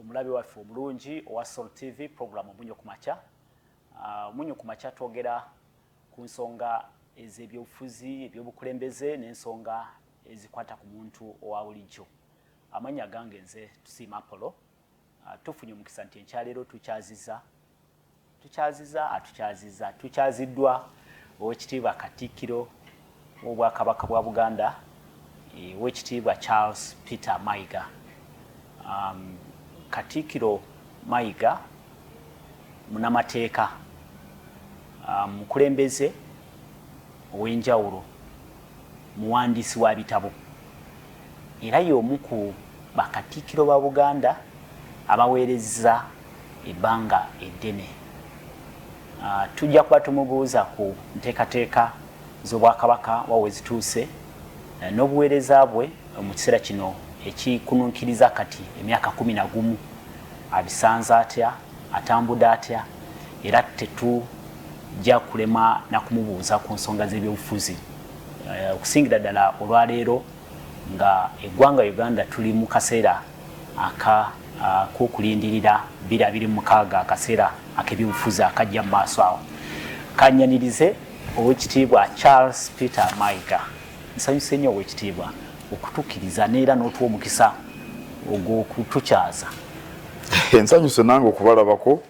Omulabi waffe omulungi owa Sol TV, program Omunyo ku Makya. Omunyo ku Makya twogera ku nsonga ez'ebyobufuzi, ebyobukulembeze n'ensonga ezikwata ku muntu owa bulijjo. Amannya gange nze Tusiima Apollo. Tufunye omukisa nti enkyaleero tukyaziza tukyaziza atukyaziza tukyaziddwa Owekitiibwa Katikkiro w'Obwakabaka bwa Buganda, Owekitiibwa Charles Peter Mayiga. Katikkiro Mayiga munamateeka, mukulembeze ow'enjawulo, muwandiisi wa bitabo, era y'omu ku bakatikkiro ba Buganda abaweerezza ebbanga eddene. Tujja kuba tumubuuza ku nteekateeka z'Obwakabaka wa we zituuse n'obuweereza bwe mu kiseera kino ekikununkiriza kati emyaka 11, abisanze atya, atambudde atya, era tetujja kulema na kumubuuza ku nsonga z'ebyobufuzi, okusingira ddala olwaleero nga eggwanga Uganda tuli mu kaseera aka k'okulindirira 2026, akaseera ak'ebyobufuzi akajja mu maaso awo. Kanyanirize Owekitiibwa Charles Peter Mayiga. Nsanyuse nnyo, Owekitiibwa, okutukkiriza neera n'otuwa omukisa ogw'okutukyaza. Ensanyuse nange okubalabako.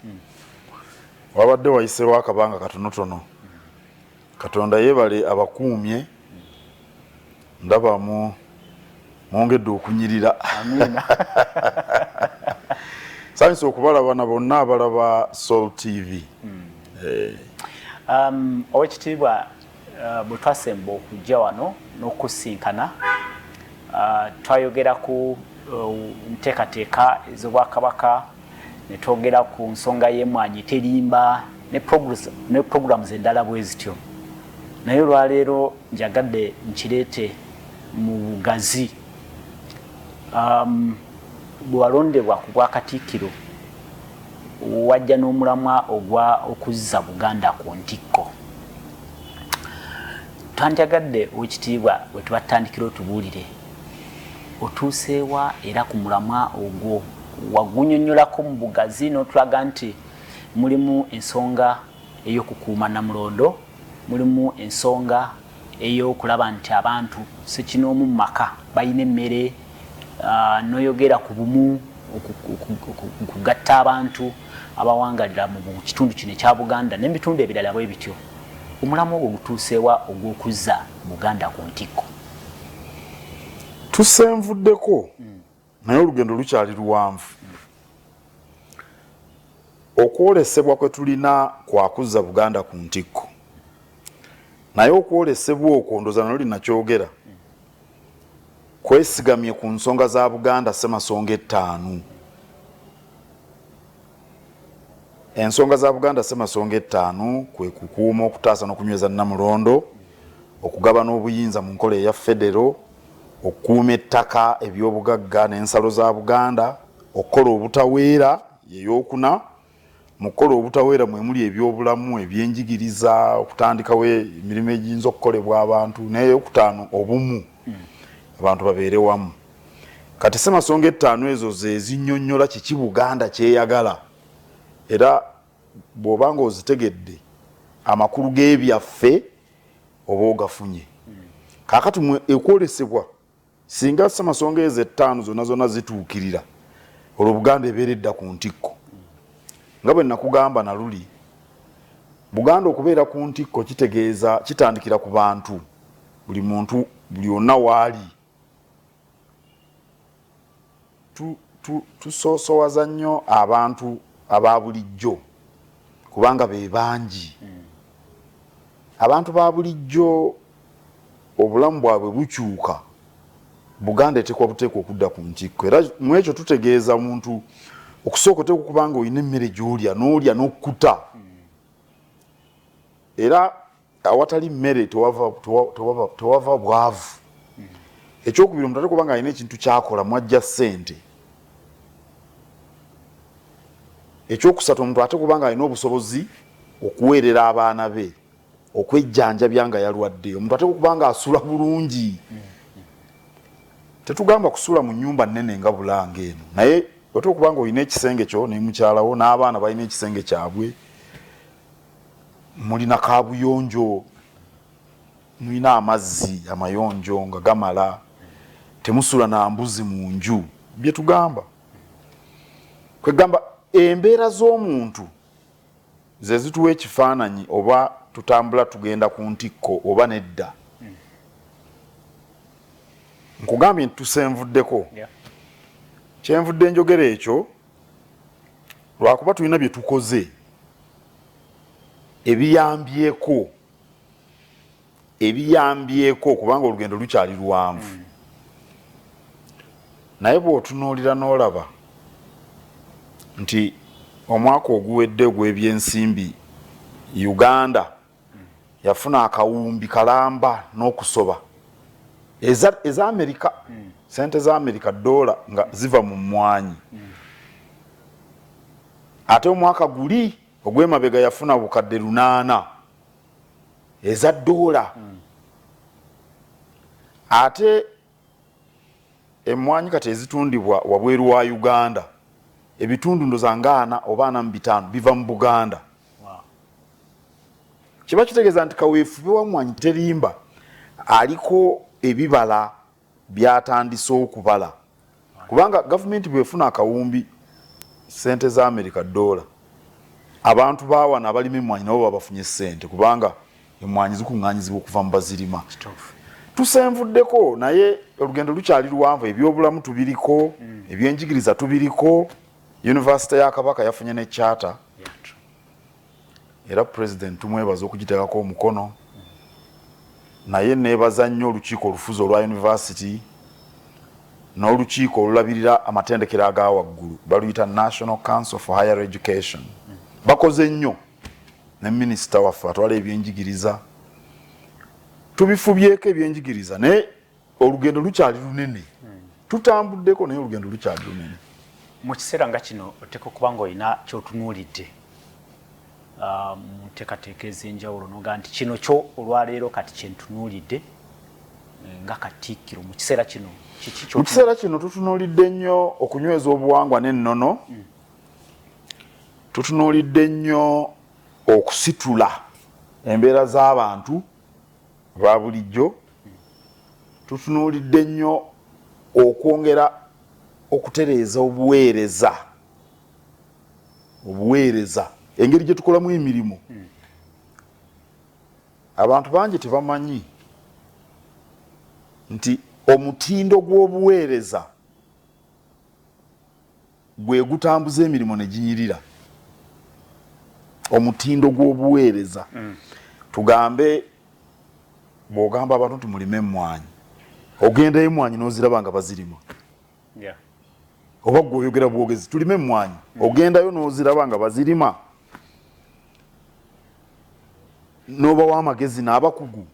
Wabadde wayiseewo akabanga katonotono. Katonda yeebale abakuumye, ndaba mu mwongedde okunyirira. Sanyusa okubalaba na bonna abalaba Sol TV. Owekitiibwa, bwe twasemba okujja wano n'okusinkana, twayogera ku nteekateeka ez'Obwakabaka, ne twogera ku nsonga y'Emwanyi Terimba ne programs endala bwe zityo, naye olwaleero njagadde nkireete mu bugazi. Bwe walondebwa ku bwakatikkiro, wajja n'omulamwa ogwa okuzza Buganda ku ntikko. Twandyagadde, Owekitiibwa, bwe tuba tutandikira, otubuulire otuuseewa, era ku mulamwa ogwo wagunyonnyolako mu bugazi n'otulaga nti mulimu ensonga ey'okukuuma Namulondo, mulimu ensonga ey'okulaba nti abantu sekinoomu mu maka balina emmere, n'oyogera ku bumu, okugatta abantu abawangalira mu kitundu kino ekya Buganda n'ebitundu ebirala bwe bityo. Omulamwa ogwo gutuuseewa, ogw'okuzza Buganda ku ntikko? Tusenvuddeko, naye olugendo lukyali luwanvu. Okwolesebwa kwe tulina kwakuzza Buganda ku ntikko, naye okwolesebwa okwo, ndoza naluli nakyogera, kwesigamye ku nsonga za Buganda ssemasonga ettaano. Ensonga za Buganda ssemasonga ettaano kwe kukuuma, okutaasa n'okunyweza Nnamulondo, okugabana obuyinza mu nkola eya federo, okukuuma ettaka, ebyobugagga n'ensalo za Buganda, okukola obutaweera yeyokuna. Mu kukola obutaweera mwe muli ebyobulamu, ebyenjigiriza, okutandikawo emirimu egiyinza okukolebwa abantu, n'eyokutaano obumu, abantu babeere wamu. Kati ssemasonga ettaano ezo ze zinnyonnyola kiki Buganda kyeyagala, era bw'oba nga ozitegedde, amakulu g'ebyaffe oba ogafunye. Kaakati mwe ekwolesebwa, singa ssemasonga ezo ettaano zonna zonna zituukirira, olwo Buganda ebeera edda ku ntikko. Nga bwe nakugamba naluli, Buganda okubeera ku ntikko kitegeeza kitandikira ku bantu, buli muntu, buli onna waali. Tusoosowaza nnyo abantu aba bulijjo kubanga be bangi. Abantu ba bulijjo obulamu bwabwe bukyuka, Buganda etekwa buteekwa okudda ku ntikko. Era mu ekyo tutegeeza omuntu okusooka oteekwa okuba nga olina emmere gy'olya, n'olya n'okkuta. Era awatali mmere tewava bwavu. Ekyokubiri, omuntu ate kuba nga alina ekintu kyakola mwajja ssente. Ekyokusatu, omuntu ate kuba nga alina obusobozi okuweerera abaana be, okwejjanjabya nga yalwadde. Omuntu ate okuba nga asula bulungi. Tetugamba kusula mu nyumba nnene nga Bulanga eno, naye Ote okuba nga olina ekisenge kyo ne mukyalawo n'abaana balina ekisenge kyabwe, mulina kabuyonjo, mulina amazzi amayonjo nga gamala, temusula na mbuzi mu nju. Bye tugamba kwegamba embeera z'omuntu ze zituwa ekifaananyi oba tutambula tugenda ku ntikko oba nedda. Nkugambye nti tusenvuddeko. Kyenvudde njogera ekyo lwakuba tulina bye tukoze ebiyambyeko ebiyambyeko kubanga olugendo lukyali luwanvu. Naye bw'otunuulira n'olaba nti omwaka oguwedde ogw'ebyensimbi Uganda yafuna akawumbi kalamba n'okusoba eza Amerika, sente za Amerika dola nga ziva mu mmwanyi. Ate omwaka guli ogw'emabega yafuna bukadde 800 eza dola. Ate emmwanyi kati ezitundibwa wabweru wa Uganda ebitundu ndoza nga 40 oba 45 biva mu Buganda. Kiba kitegeeza nti kaweefube wa mmwanyi terimba aliko ebibala byatandise okubala, kubanga gavumenti bwefuna akawumbi sente za Amerika dola, abantu bawana abalima emmwanyi nabo baba bafunye sente, kubanga emmwanyi zikuŋŋaanyizibwa okuva mu bazirima. Tusenvuddeko, naye olugendo lukyali luwanvu. Ebyobulamu tubiriko, ebyenjigiriza tubiriko. Yunivasite ya Kabaka yafunye ne charter, era President tumwebaza okugiteekako omukono. Naye neebaza nnyo olukiiko olufuzi olwa yunivasiti n'olukiiko olulabirira amatendekero aga waggulu, baluyita National Council for Higher Education. Bakoze nnyo ne minisita waffe atwala ebyenjigiriza. Tubifubyeko ebyenjigiriza, naye olugendo lukyali lunene. Tutambuddeko, naye olugendo lukyali lunene. Mu kiseera nga kino oteeka okuba nga olina kyotunuulidde mu nteekateeka ez'enjawulo, noga nti kino kyo olwaleero kati kyentunuulidde nga Katikkiro mu kiseera kino, kiki? Mu kiseera kino tutunuulidde nnyo okunyweza obuwangwa n'ennono. Tutunuulidde nnyo okusitula embeera z'abantu ba bulijjo. Tutunuulidde nnyo okwongera okutereeza obuweereza, engeri gye tukolamu emirimu. Abantu bangi tebamanyi nti omutindo gw'obuweereza gwe gutambuza emirimu ne ginyirira. Omutindo gw'obuweereza, tugambe bw'ogamba abantu nti mulime emmwanyi, ogendayo emmwanyi n'oziraba nga bazirima, oba gwe oyogera bwogezi tulime emmwanyi, ogendayo n'oziraba nga bazirima, n'obawa amagezi n'abakugu.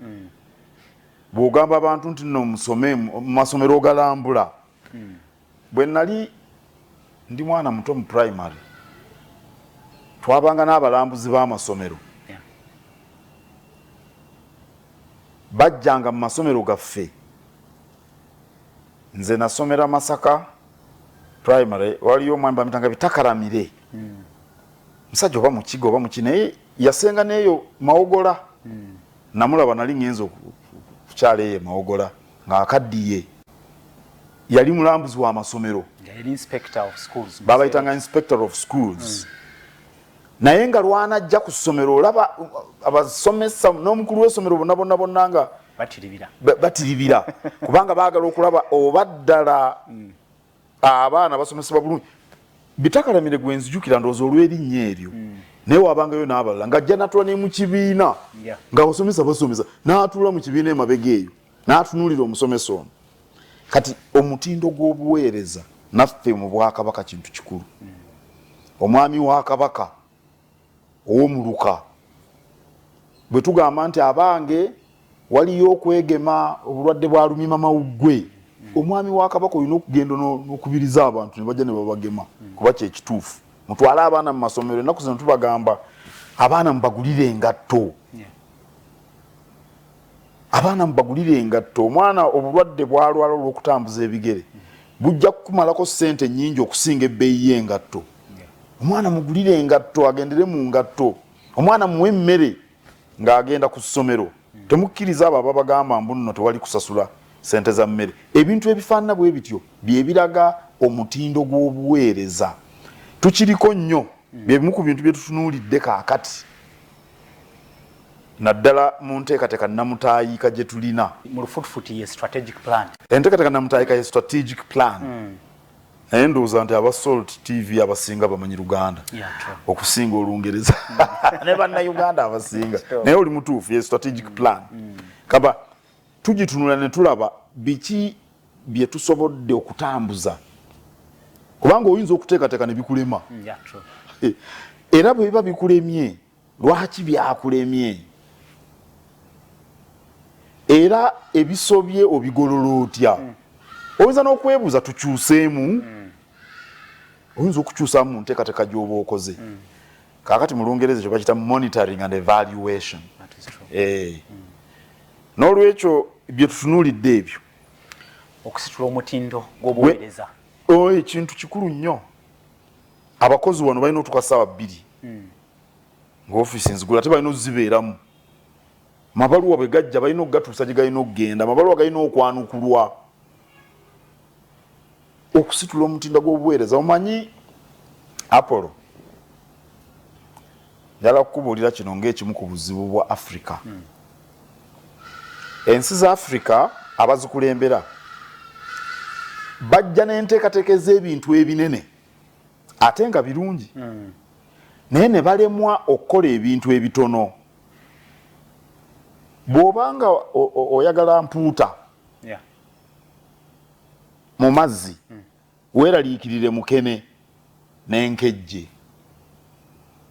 Bw'ogamba abantu nti nno musome mu masomero, ogalambula. Bwe nali ndi mwana muto mu primary, twabanga n'abalambuzi b'amasomero, bajjanga mu masomero gaffe. Nze nasomera Masaka Primary. Waliyo omwami bamitanga Bitakaramire, musajja oba Mukiga oba muki, naye yasenga neeyo Mawogola. Namulaba, nali ngenza okukyala eyo Mawogola ng'akaddiye. Yali mulambuzi wa masomero, babayitanga inspector of schools. Naye nga lwanajja ku ssomero, olaba abasomesa n'omukulu w'essomero bonna bonna bonna nga batiribira, kubanga baagala okulaba oba ddala abaana basomesebwa bulungi. Bitakalamire gwe nzijukira, ndowooza olw'erinnya eryo, naye wabangayo n'abalala ng'ajja natula ne mu kibiina nga abasomesa basomesa, n'atuula mu kibiina emabega eyo n'atunuulira omusomesa ono. Kati omutindo gw'obuweereza naffe mu bwakabaka kintu kikulu. Omwami wa Kabaka ow'omuluka bwe tugamba nti abange waliyo okwegema obulwadde bwa lumima mawuggwe, omwami wa Kabaka olina okugenda n'okubiriza abantu ne bajja ne babagema, kuba kyekituufu. Mutwale abaana mu masomero. Ennaku zino tubagamba abaana mubagulire engatto, abaana mubagulire engatto. Omwana obulwadde bwalwala olw'okutambuza ebigere. Bujja kukumalako ssente nnyingi okusinga ebbeeyi y'engatto. Omwana mugulire engatto agendere mu ngatto. Omwana muwe emmere ng'agenda ku ssomero. Temukkiriza abo ababagamba mbu nno tewali kusasula ssente za mmere. Ebintu ebifaanana bwe bityo bye biraga omutindo gw'obuweereza. Tukiriko nnyo, bye bimu ku bintu bye tutunuulidde kaakati naddala mu nteekateeka nnamutaayiika gye tulina. Mu lufutufuti ye strategic plan. Enteekateeka nnamutaayiika ye strategic plan. Naye ndowooza nti aba Salt TV abasinga bamanyi Luganda okusinga Olungereza ne Bannayuganda abasinga, naye oli mutuufu, ye strategic plan. Kaba tugitunula ne tulaba biki bye tusobodde okutambuza, kubanga oyinza okuteekateeka ne bikulema. Era bwe biba bikulemye, lwaki byakulemye? Era ebisobye obigolola otya? Oyinza n'okwebuuza tukyuseemu. Oyinza okukyusaamu mu nteekateeka gy'oba okoze. Kaakati mu Lungereza ekyo bakiyita monitoring and evaluation. N'olwekyo bye tutunuulidde ebyo, okusitula omutindo gw'obuweereza. Ekintu kikulu nnyo. Abakozi wano balina otuuka ssaawa 2 ng'ofiisi nzigula, ate balina ozibeeramu. Mabaluwa bwe gajja balina okugatuusa gye galina okugenda, amabaluwa galina okwanukulwa. Okusitula omutindo gw'obuweereza. Omanyi Apollo, njagala kukubuulira kino ng'ekimu ku buzibu bwa Africa. Ensi za Africa abazikulembera bajja n'enteekateeka ez'ebintu ebinene ate nga birungi, naye ne balemwa okukola ebintu ebitono. Bw'obanga oyagala mpuuta mu mazzi, weeraliikirire mukene n'enkejje,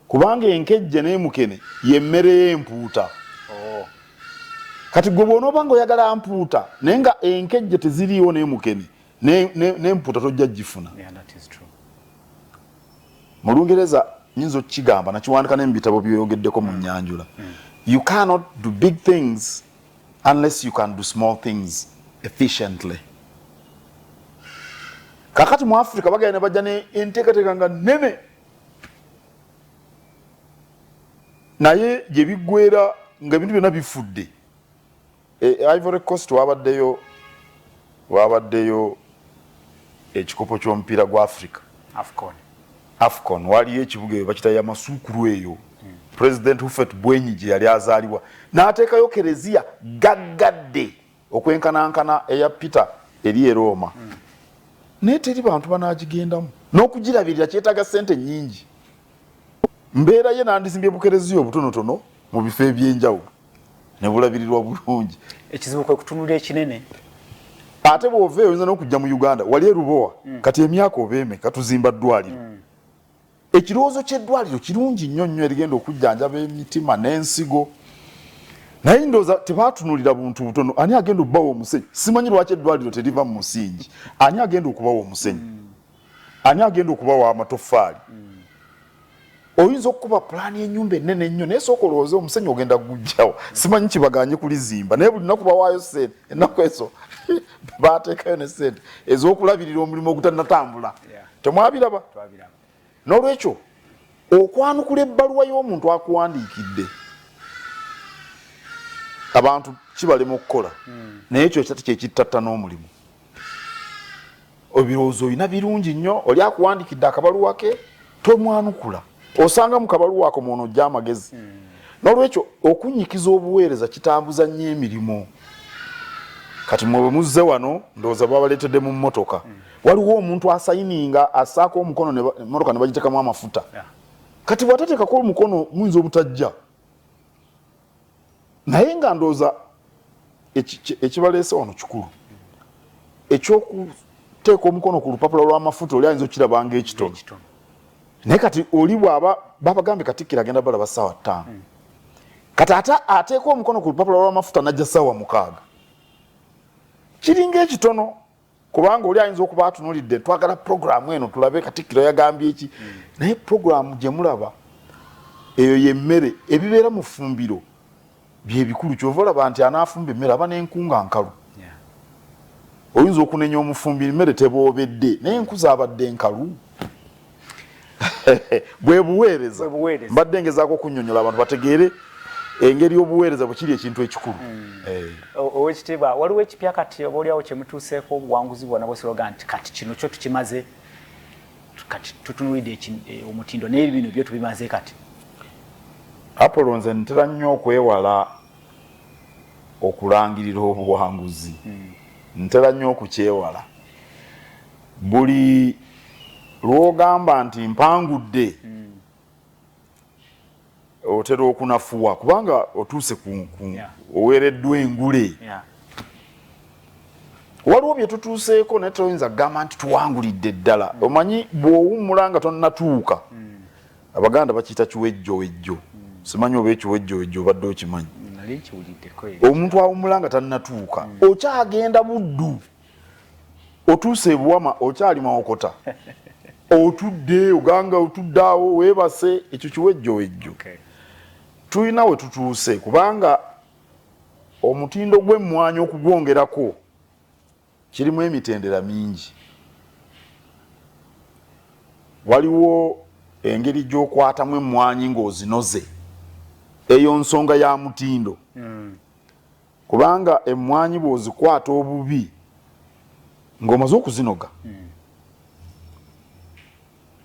kubanga enkejje n'emukene y'emmere y'empuuta. Kati gwe bw'onooba nga oyagala mpuuta naye nga enkejje teziriiwo n'emukene n'empuuta tojja gifuna. Mu Lungereza nyinza okukigamba, nakiwandika ne mu bitabo by'oyogeddeko mu nnyanjula. You cannot do big things unless you can do small things efficiently. Kakati mu Africa bagenda ne bajja n'enteekateeka nga nnene, naye gye biggweera nga ebintu byonna bifudde. Ivory Coast wabaddeyo ekikopo ky'omupiira gwa Africa, AFCON. AFCON. Waliyo ekibuga eyo bakita Yamoussoukro eyo, President Houphouët Boigny gye yali azaalibwa, n'ateekayo kereziya gaggadde okwenkanankana eya Peter eri e Roma, naye teri bantu banaagigendamu, n'okugirabirira kyetaaga ssente nnyingi. Mbeera ye nandizimbye bukereziya obutonotono mu bifo eby'enjawulo ne bulabirirwa bulungi. Ekizibu kwe kutunula ekinene. Ate bw'ova eyo oyinza n'okujja mu Uganda, wali e Lubowa, kati emyaka oba emeka tuzimba ddwaliro. Ekirowoozo ky'eddwaliro kirungi nnyo nnyo, erigenda okujjanjaba emitima n'ensigo, naye ndowooza tebaatunuulira buntu butono. Ani agenda okubawa omusenyu? Simanyi lwaki eddwaliro teriva mu musingi. Ani agenda okubawa omusenyu? Ani agenda okubawa amatoffaali? Oyinza okukuba pulaani y'ennyumba ennene ennyo, naye sooka olowooze omusenyu ogenda gujjawo. Simanyi kibaganye kulizimba, naye buli lunaku bawaayo ssente. Ennaku ezo baateekayo ne ssente ez'okulabirira omulimu ogutannatambula. Temwabiraba? N'olwekyo okwanukula ebbaluwa y'omuntu akuwandiikidde, abantu kibalema okukola, naye ekyo kyati kyekittatta n'omulimu. Ebirowoozo olina birungi nnyo, oli akuwandiikidde akabaluwa ke tomwanukula, osanga mu kabaluwa ako mw'onojja amagezi. N'olwekyo okunnyikiza obuweereza kitambuza nnyo emirimu. Kati mwe bwe muzze wano, ndowooza babaleetedde mu mmotoka. Waliwo omuntu asayininga, assaako omukono, emmotoka ne bagiteekamu amafuta. Kati bw'atateekako omukono muyinza obutajja. Naye nga ndowooza ekibaleese wano kikulu, ekyokuteeka omukono ku lupapula lw'amafuta oli ayinza okukiraba ng'ekitono, naye kati oli bw'aba babagambye Katikkiro agenda balaba ssaawa 5, kati ate ateeka omukono ku lupapula lw'amafuta n'ajja ssaawa 6, kiringa ekitono, kubanga oli ayinza okuba atunuulidde twagala puroguramu eno tulabe Katikkiro yagambye ki, naye puroguramu gye mulaba eyo y'emmere, ebibeera mu ffumbiro bye bikulu. Kyova olaba nti anaafumba emmere aba n'enkunga nkalu. Oyinza okunenya omufumbi emmere teboobedde, naye enku zaabadde nkalu. Bwe buweereza. Mbadde ngezaako okunnyonnyola abantu bategeere engeri obuweereza bwe kiri ekintu ekikulu. Owekitiibwa, waliwo ekipya kati oba oliawo kye mutuuseeko obuwanguzi bwonna bwosiroga nti kati kino kyo tukimaze, kati tutunulidde omutindo naye bino byo tubimaze kati? Apollo, nze ntera nnyo okwewala okulangirira obuwanguzi. Ntera nnyo okukyewala. Buli lw'ogamba nti mpangudde, otera okunafuwa kubanga otuuse ku oweereddwa engule. Waliwo bye tutuuseeko, naye toyinza kugamba nti tuwangulidde ddala. Omanyi bw'owummula nga tonnatuuka, Abaganda bakiyita kiwejjowejjo. Simanyi oba ekiwejjowejjo obadde okimanyi. Omuntu awummula nga tannatuuka, okyagenda Buddu, otuuse ebuwama okyali Mawokota, otudde oganga otudde awo weebase, ekyo kiwejjowejjo. Tulina we tutuuse kubanga omutindo gw'emmwanyi okugwongerako kirimu emitendera mingi. Waliwo engeri gy'okwatamu emmwanyi ng'ozinoze, eyo nsonga ya mutindo, kubanga emmwanyi bw'ozikwata obubi ng'omaze okuzinoga,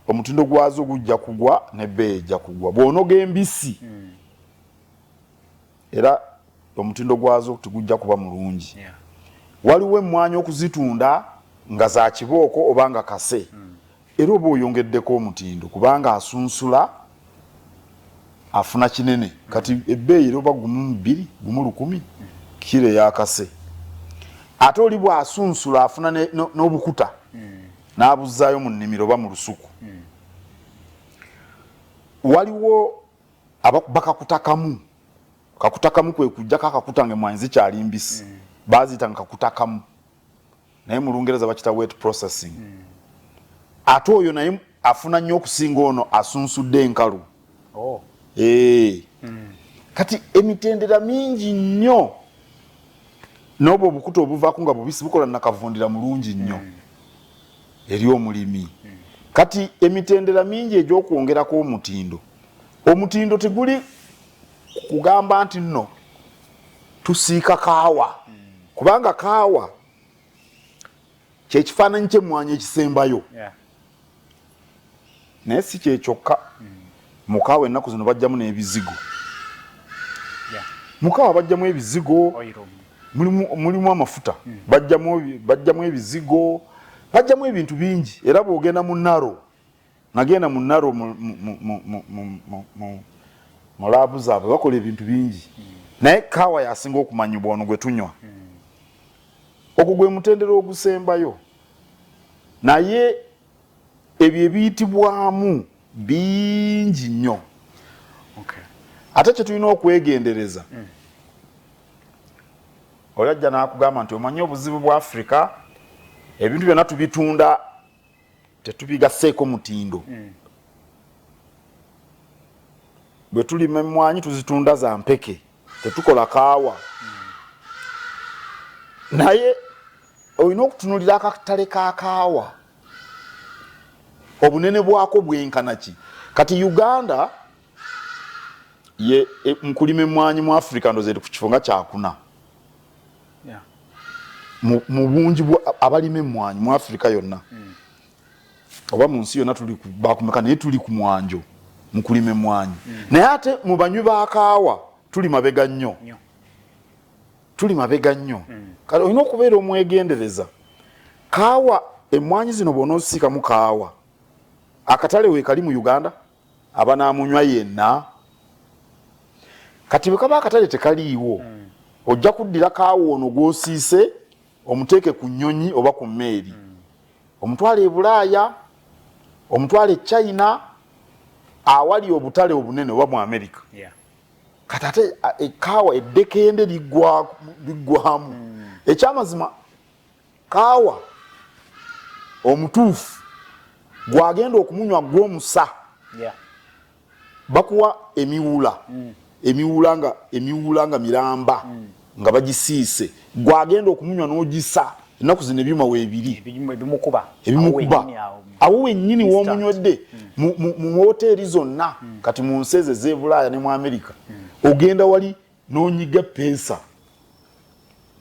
omutindo gwazo gujja kugwa n'ebbeeyi ejja kugwa. Bw'onoga embisi, era omutindo gwazo tegujja kuba mulungi. Waliwo emmwanyi okuzitunda nga za kibooko oba nga kase, era oba oyongeddeko omutindo kubanga asunsula afuna kinene. Kati ebbeeyi era oba 1 mu 2, 1 mu 1,000 kiro eyakase. Ate oli bw'asunsula afuna n'obukuta n'abuzzaayo mu nnimiro oba mu lusuku. Waliwo abakuba kakutakamu. Kakutakamu kwe kujjako akakuta nga emmwanyi zikyali mbisi, baziyita nga kakutakamu, naye mu Lungereza bakita wet processing. Ate oyo naye afuna nnyo okusinga ono asunsudde enkalu. Eh. Kati emitendera mingi nnyo, n'obwo obukuta obuvaako nga bubisi bukola nakavundira mulungi nnyo eri omulimi. Kati emitendera mingi egy'okwongerako omutindo. Omutindo teguli kugamba nti nno tusiika kaawa, kubanga kaawa kyekifaananyi ky'emmwanyi ekisembayo, naye si kyekyokka. Mukaawa ennaku zino bajjamu n'ebizigo. Mukaawa bajjamu ebizigo, mulimu amafuta, bajjamu ebizigo, bajjamu ebintu bingi. Era bw'ogenda mu NARO, nagenda mu NARO mu lab zaabwe, bakola ebintu bingi, naye kaawa yasinga okumanyibwa, ono gwe tunywa. Ogwo gwe mutendera ogusembayo, naye ebyo ebiyitibwamu bingi nnyo. Ate kye tulina okwegendereza, oli ajja n'akugamba nti omanyi obuzibu bwa Afrika, ebintu byonna tubitunda tetubigaseeko mutindo. Bwe tulima emmwanyi tuzitunda za mpeke, tetukola kaawa. Naye olina okutunulira akatale ka kaawa, obunene bwako bwenkana ki. Kati Uganda ye mukulima emmwanyi mu Africa ndoza eri ku kifo nga kyakuna mu bungi abalima emmwanyi mu Africa yonna oba mu nsi yonna. Tuli bakumeka, naye tuli ku mwanjo mu kulima emmwanyi, naye ate mu banywi ba kaawa tuli mabega nnyo, tuli mabega nnyo. Kale olina okubeera omwegendereza. Kaawa, emmwanyi zino bw'onoosiikamu kaawa, akatale weekali mu Uganda abanaamunywa yenna? Kati bwe kaba akatale tekaliiwo, ojja kuddira kaawa ono gw'osiise omuteeke ku nnyonyi oba ku mmeeri, omutwale e Bulaaya, omutwale e China awali obutale obunene, oba mu America. Kati ate ekaawa eddekende liggwamu. Ekyamazima, kaawa omutuufu gwagenda okumunywa gwomusa, bakuwa emiwula, emiwula nga miramba nga bagisiise, gwagenda okumunywa n'ogisa. Ennaku zino ebyuma weebiri ebimukuba awo wennyini w'omunywedde mu woteeri zonna. Kati mu nsi ezo ez'ebulaaya ne mu Amerika, ogenda wali n'onyiga peesa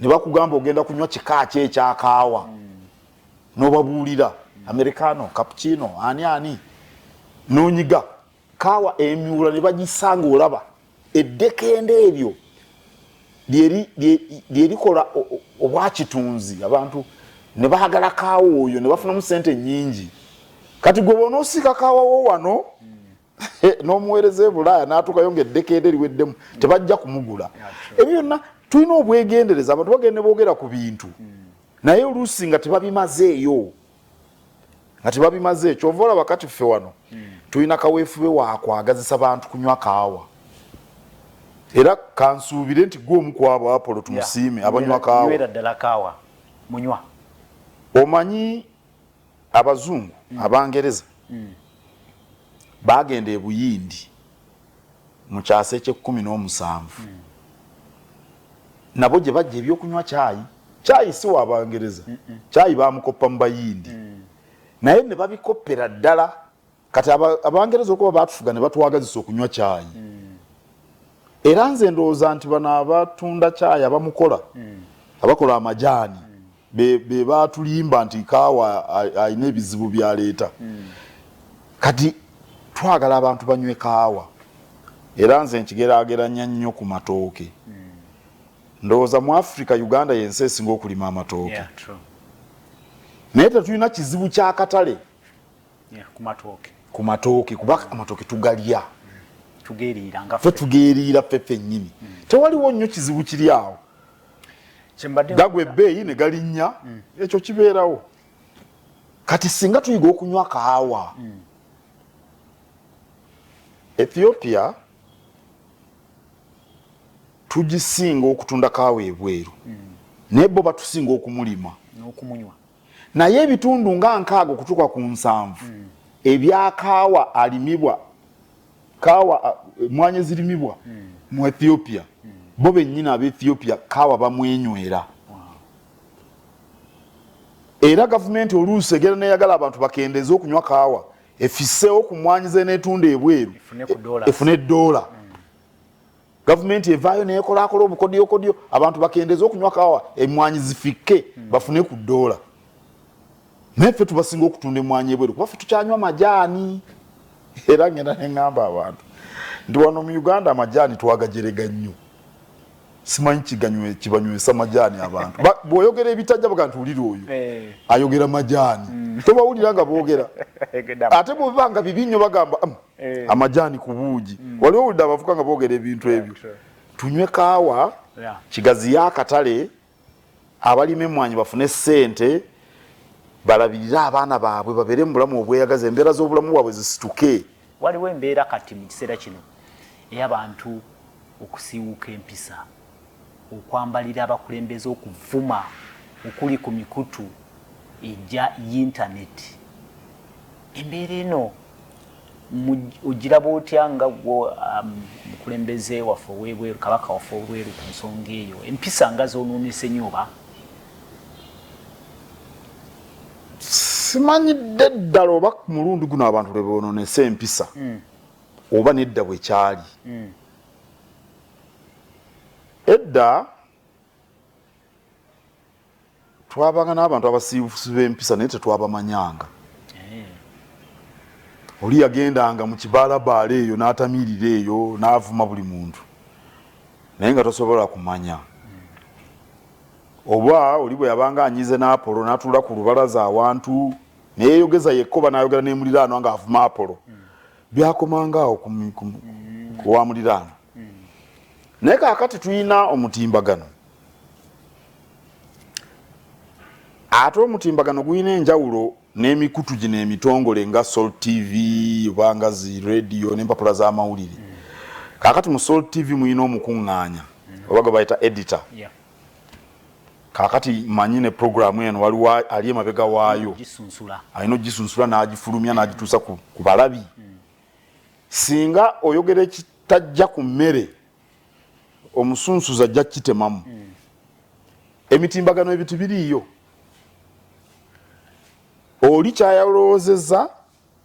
ne bakugamba ogenda kunywa kika ki ekyakaawa, n'obabuulira americano, cappuccino, ani ani, n'onyiga kaawa emyula ne bagisanga. Olaba eddekende eryo lyerikola obwakitunzi, abantu ne baagala kaawa oyo ne bafunamu sente nyingi. Kati gwe bonaosiika kaawawo wano n'omuweereza e Bulaaya n'atuukayo ng'eddekende liweddemu, tebajja kumugula. Ebyo byonna tulina obwegendereza. Abantu bagenda ne boogera ku bintu, naye oluusi nga tebabimazeeyo, nga tebabimaze. Kyova olaba kati ffe wano tulina kaweefube wakwagazisa bantu kunywa kaawa, era kansuubire nti gwe omu ku abo, Apollo Tumusiime, abanywa kaawa. Ddala kaawa munywa. Omanyi abazungu Abangereza bagenda e Buyindi mu kyasa ekyekumi n'omusanvu, nabo gye bajja ebyokunywa kyayi. Kyayi si wa Abangereza, kyayi bamukoppa mu Bayindi, naye ne babikoppera ddala. Kati Abangereza okuba batufuga ne batwagazisa okunywa kyayi, era nze ndowooza nti bano abatunda kyayi, abamukola, abakola amajaani, be batulimba nti kaawa alina ebizibu byaleeta. Kati twagala abantu banywe kaawa, era nze nkigeraageranya nnyo ku matooke. Ndowooza mu Africa, Uganda yensi esinga okulima amatooke, naye tetulina kizibu kyakatale ku matooke, kuba amatooke tugalya ffe, tugeeriira ffe ffennyini. Tewaliwo nnyo kizibu kiri awo. Gagwa ebbeeyi ne galinnya, ekyo kibeerawo. Kati singa tuyiga okunywa kaawa. Ethiopia tugisinga okutunda kaawa ebweru, naye bo batusinga okumulima naye ebitundu nga 60 okutuuka ku 70 ebyakaawa alimibwa, kaawa, emwanyi ezirimibwa mu Ethiopia, bo bennyini aba Ethiopia kaawa bamwenywera. Era gavumenti oluusi egenda neyagala abantu bakendeeze okunywa kaawa, efiseewo ku mwanyi zeneetunda ebweru, efune eddoola. Gavumenti evaayo nekolakola obukodyokodyo abantu bakendeeze okunywa kaawa, emwanyi zifikke, bafune ku ddoola. Naye ffe tubasinga okutunda emwanyi ebweru, kuba ffe tukyanywa majaani. Era ngenda neŋŋamba abantu nti wano mu Uganda amajaani twagajerega nnyo. Simanyi kibanywesa majaani abantu. Bw'oyogera ebitajja baga nti wulira oyo eh. ayogera majaani. Tobawulira nga boogera, ate bwebiba nga bibi nnyo bagamba eh. amajaani ku buugi. Wali owulidde abavuka nga boogera ebintu ebyo? Tunywe kaawa, kigaziye akatale, abalima emwanyi bafune ssente, balabirire abaana baabwe, babeere mu bulamu obweyagaza, embeera z'obulamu bwabwe zisituke. Waliwo embeera kati mu kiseera kino ey'abantu okusiiwuuka empisa, okwambalira abakulembeze, okuvuma okuli ku mikutu egya yintaneti. Embeera eno ogiraba otya nga gwo omukulembeze waffe ow'ebweru, kabaka waffe ow'ebweru, ku nsonga eyo, empisa nga zonoonese nnyo oba? Simanyidde ddala oba ku mulundi guno abantu lwe bonoonese empisa oba nedda bwe kyali edda. Twabanga n'abantu abasiibusi b'empisa, naye tetwabamanyanga. Oli yagendanga mu kibaalabaala eyo n'atamiirira eyo n'avuma buli muntu, naye nga tosobola kumanya. Oba oli bwe yabanga anyize n'Apolo, n'atuula ku lubalaza awantu neyeyogeza yekka, oba n'ayogera n'emuliraano ng'avuma Apolo, byakomanga awo ku wa muliraano. Naye kaakati tulina omutimbagano, ate omutimbagano gulina enjawulo n'emikutu gino emitongole nga Salt TV oba nga zi radio n'empapula z'amawulire. Kaakati mu Salt TV mulina omukuŋŋaanya oba gwe bayita editor. Kaakati manyi ne programu eno waliwo ali emabega waayo alina ogisunsula n'agifulumya n'agituusa ku balabi. Singa oyogera ekitajja ku mmere, omusunsuzi ajja kukitemamu. Emitimbagano ebintu biriiyo. Oli kyayalowoozezza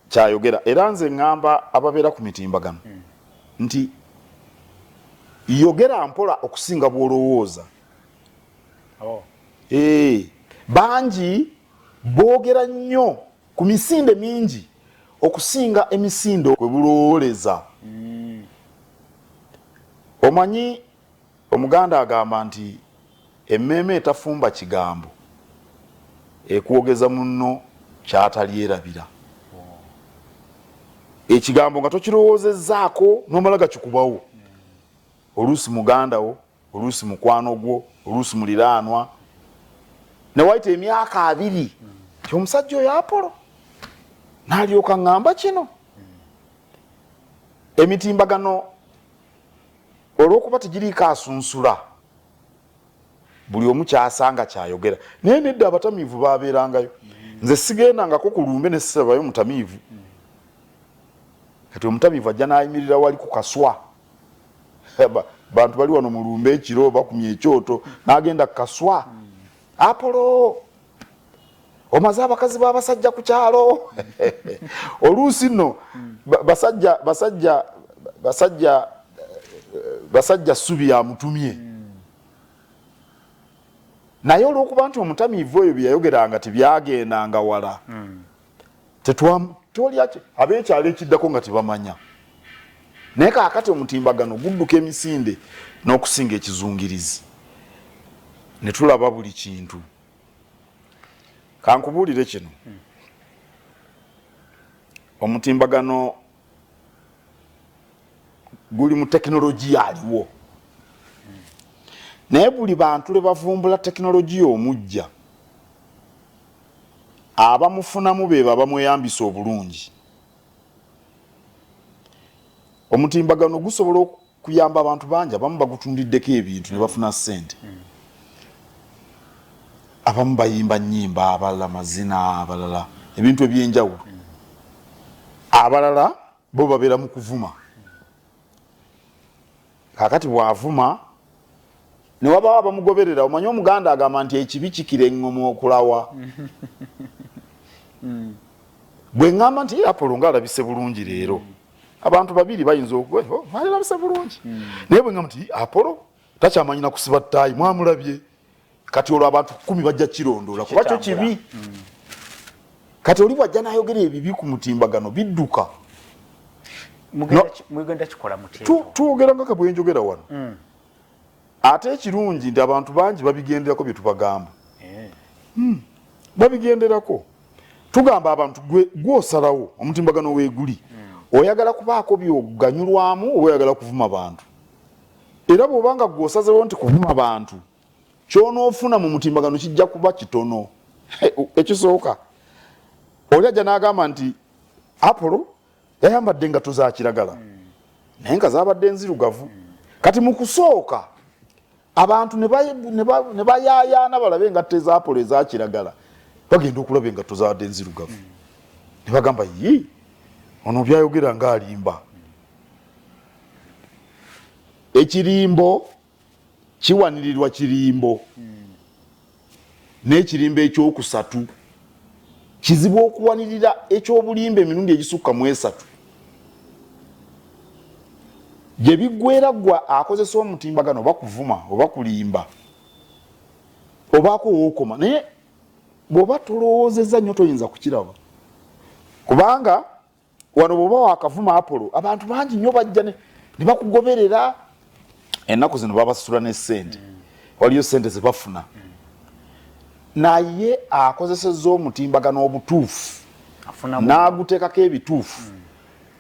kyayogera. Era nze ŋŋamba ababeera ku mitimbagano nti yogera mpola okusinga bw'olowooza. Oh. Bangi boogera nnyo ku misinde mingi okusinga emisinde kwe bulowooleza. Omanyi Omuganda agamba nti emmeeme etafumba kigambo ekwogeza munno ky'atalyerabira. Ekigambo nga tokirowoozezzaako n'omala gakikubawo, oluusi muganda wo, oluusi mukwano gwo, oluusi muliraanwa, ne wayita emyaka 20 ti omusajja oyo Apollo n'alyoka ŋŋamba kino. Emitimbagano olw'okuba tegiriiko asunsula, buli omu kyasanga kyayogera. Naye nedda abatamiivu babeerangayo. Nze sigendangako ku lumbe ne sirabayo mutamiivu. Kati omutamiivu ajja n'ayimirira wali ku kaswa, bantu bali wano mu lumbe ekiro bakumye ekyoto, n'agenda ku kaswa, Apollo omaze abakazi b'abasajja ku kyalo. Oluusi nno basajja basajja basajja basajja ssubi yamutumye, naye olw'okuba nti omutamiivu oyo bye yayogeranga tebyagendanga wala, tetwali ab'ekyalo ekiddako nga tebamanya. Naye kaakati omutimbagano gudduka emisinde n'okusinga ekizungirizi, ne tulaba buli kintu. Kankubuulire kino, omutimbagano guli mu tekinologiya aliwo, naye buli bantu lwe bavumbula tekinologiya omujja, abamufunamu beebo abamweyambisa obulungi. Omutimbagano gusobola okuyamba abantu bangi, abamu bagutundiddeko ebintu ne bafuna ssente, abamu bayimba nnyimba, abalala mazina, abalala ebintu ebyenjawulo, abalala bo babeera mu kuvuma. Kaakati bw'avuma ne wabaawo abamugoberera, omanyi Omuganda agamba nti ekibi kikira eŋŋoma okulawa. Bwe ŋŋamba nti Apollo ng'alabise bulungi leero, abantu babiri bayinza alabise bulungi, naye bwe ŋŋamba nti Apollo takyamanyi na kusiba ttaayi, mwamulabye, kati olwo abantu 10 bajja kirondoola kuba kyo kibi. Kati oli bw'ajja n'ayogera ebibi ku mutimbagano bidduka. Mugenda kikola mutya? Twogera nga bwe njogera wano. Ate ekirungi nti abantu bangi babigenderako bye tubagamba. Babigenderako. Tugamba abantu gw'osalawo omutimbagano weeguli, oyagala kubaako by'oganyulwamu oba oyagala kuvuma bantu. Era bw'oba nga gw'osazeewo nti kuvuma bantu, ky'onoofuna mu mutimbagano kijja kuba kitono. Ekisooka, oli ajja n'agamba nti Apollo yayambadde engatto za kiragala, naye nga zaabadde nzirugavu. Kati mu kusooka abantu ne bayaayaana balabe engatto eza Apollo eza kiragala, bagenda okulaba engatto zaabadde nzirugavu, ne bagamba yi ono byayogera ng'alimba. Ekirimbo kiwanirirwa kirimbo, n'ekirimbo ekyokusatu kizibu okuwanirira ekyobulimba emirundi egisukka mu esatu. Gye biggweera ggwa akozesa omutimbagano oba kuvuma oba kulimba obaako wookoma, naye bw'oba tolowoozezza nnyo toyinza kukiraba, kubanga wano bw'oba wakavuma Apollo abantu bangi nnyo bajja ne bakugoberera. Ennaku zino babasasula ne ssente, waliyo ssente ze bafuna, naye akozesezza omutimbagano obutuufu n'aguteekako ebituufu,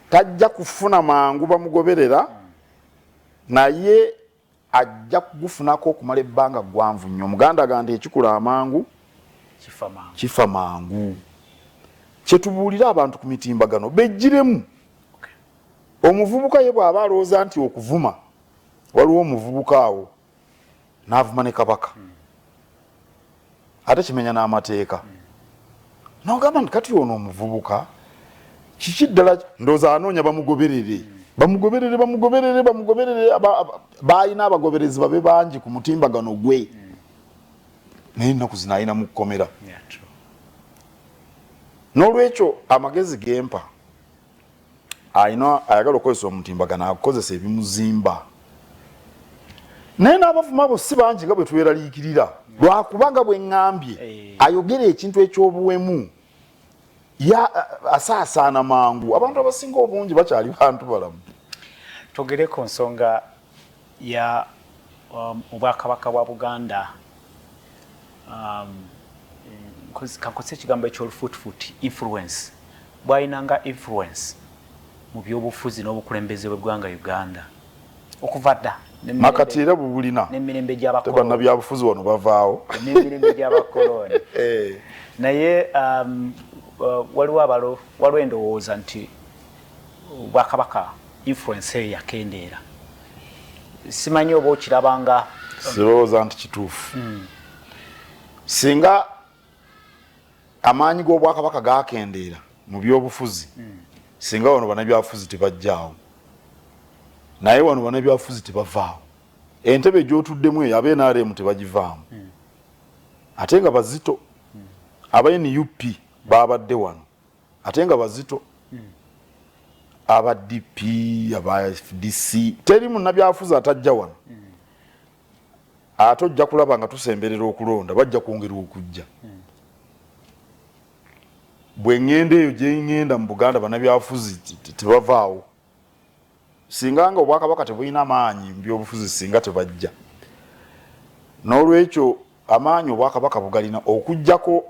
tajja kufuna mangu bamugoberera, naye ajja kugufunako okumala ebbanga ggwanvu nnyo. Omuganda agamba nti ekikula amangu kifa mangu. Kyetubuulira abantu ku mitimbagano bejjiremu. Omuvubuka ye bw'aba alowooza nti okuvuma, waliwo omuvubuka awo n'avuma ne Kabaka, ate kimenya n'amateeka, n'ogamba nti kati ono omuvubuka kiki ddala? Ndowooza anoonya bamugoberere, bamugoberere, bamugoberere, bamugoberere. Baalina abagoberezi babe bangi ku mutimbagano gwe, naye ennaku zino alina mu kkomera. N'olwekyo amagezi gempa alina ayagala okukozesa omutimbagano akozesa ebimuzimba, naye n'abavuma abo si bangi nga bwe tweraliikirira, lwakubanga bwe ŋŋambye ayogera ekintu eky'obuwemu asaasaana mangu. Abantu abasinga obungi bakyali bantu balamu. Twogere ku nsonga ya Obwakabaka bwa Buganda. Kankozesa ekigambo ekyolufuutifuuti, influence bwayinanga, influence mu byobufuzi n'obukulembeze bw'eggwanga Uganda okuva dda. Nakati era bubulina. N'emirembe gy'abannabyabufuzi wano bavaawo. N'emirembe gy'abakoloni. Naye waliwo abalo, waliwo endowooza nti Obwakabaka influence eyo yakendeera. Simanyi oba okirabanga. Sirowooza nti kituufu. Singa amaanyi g'Obwakabaka gakendeera mu byobufuzi, singa wano bannabyabufuzi tebajjaawo, naye wano bannabyabufuzi tebavaawo. Entebe gyotuddemu eyo aba NRM tebagivaamu, ate nga bazito. Aba NUP babadde wano, ate nga bazito. Aba DP, aba FDC, teri munnabyabufuzi atajja wano. Ate ojja kulaba nga tusemberera okulonda, bajja kwongera okujja. Bwe ŋŋenda eyo gye ŋŋenda mu Buganda, bannabyabufuzi tebavaawo. Singa nga Obwakabaka tebulina maanyi mu byobufuzi, singa tebajja. N'olwekyo amaanyi Obwakabaka bugalina, okugjako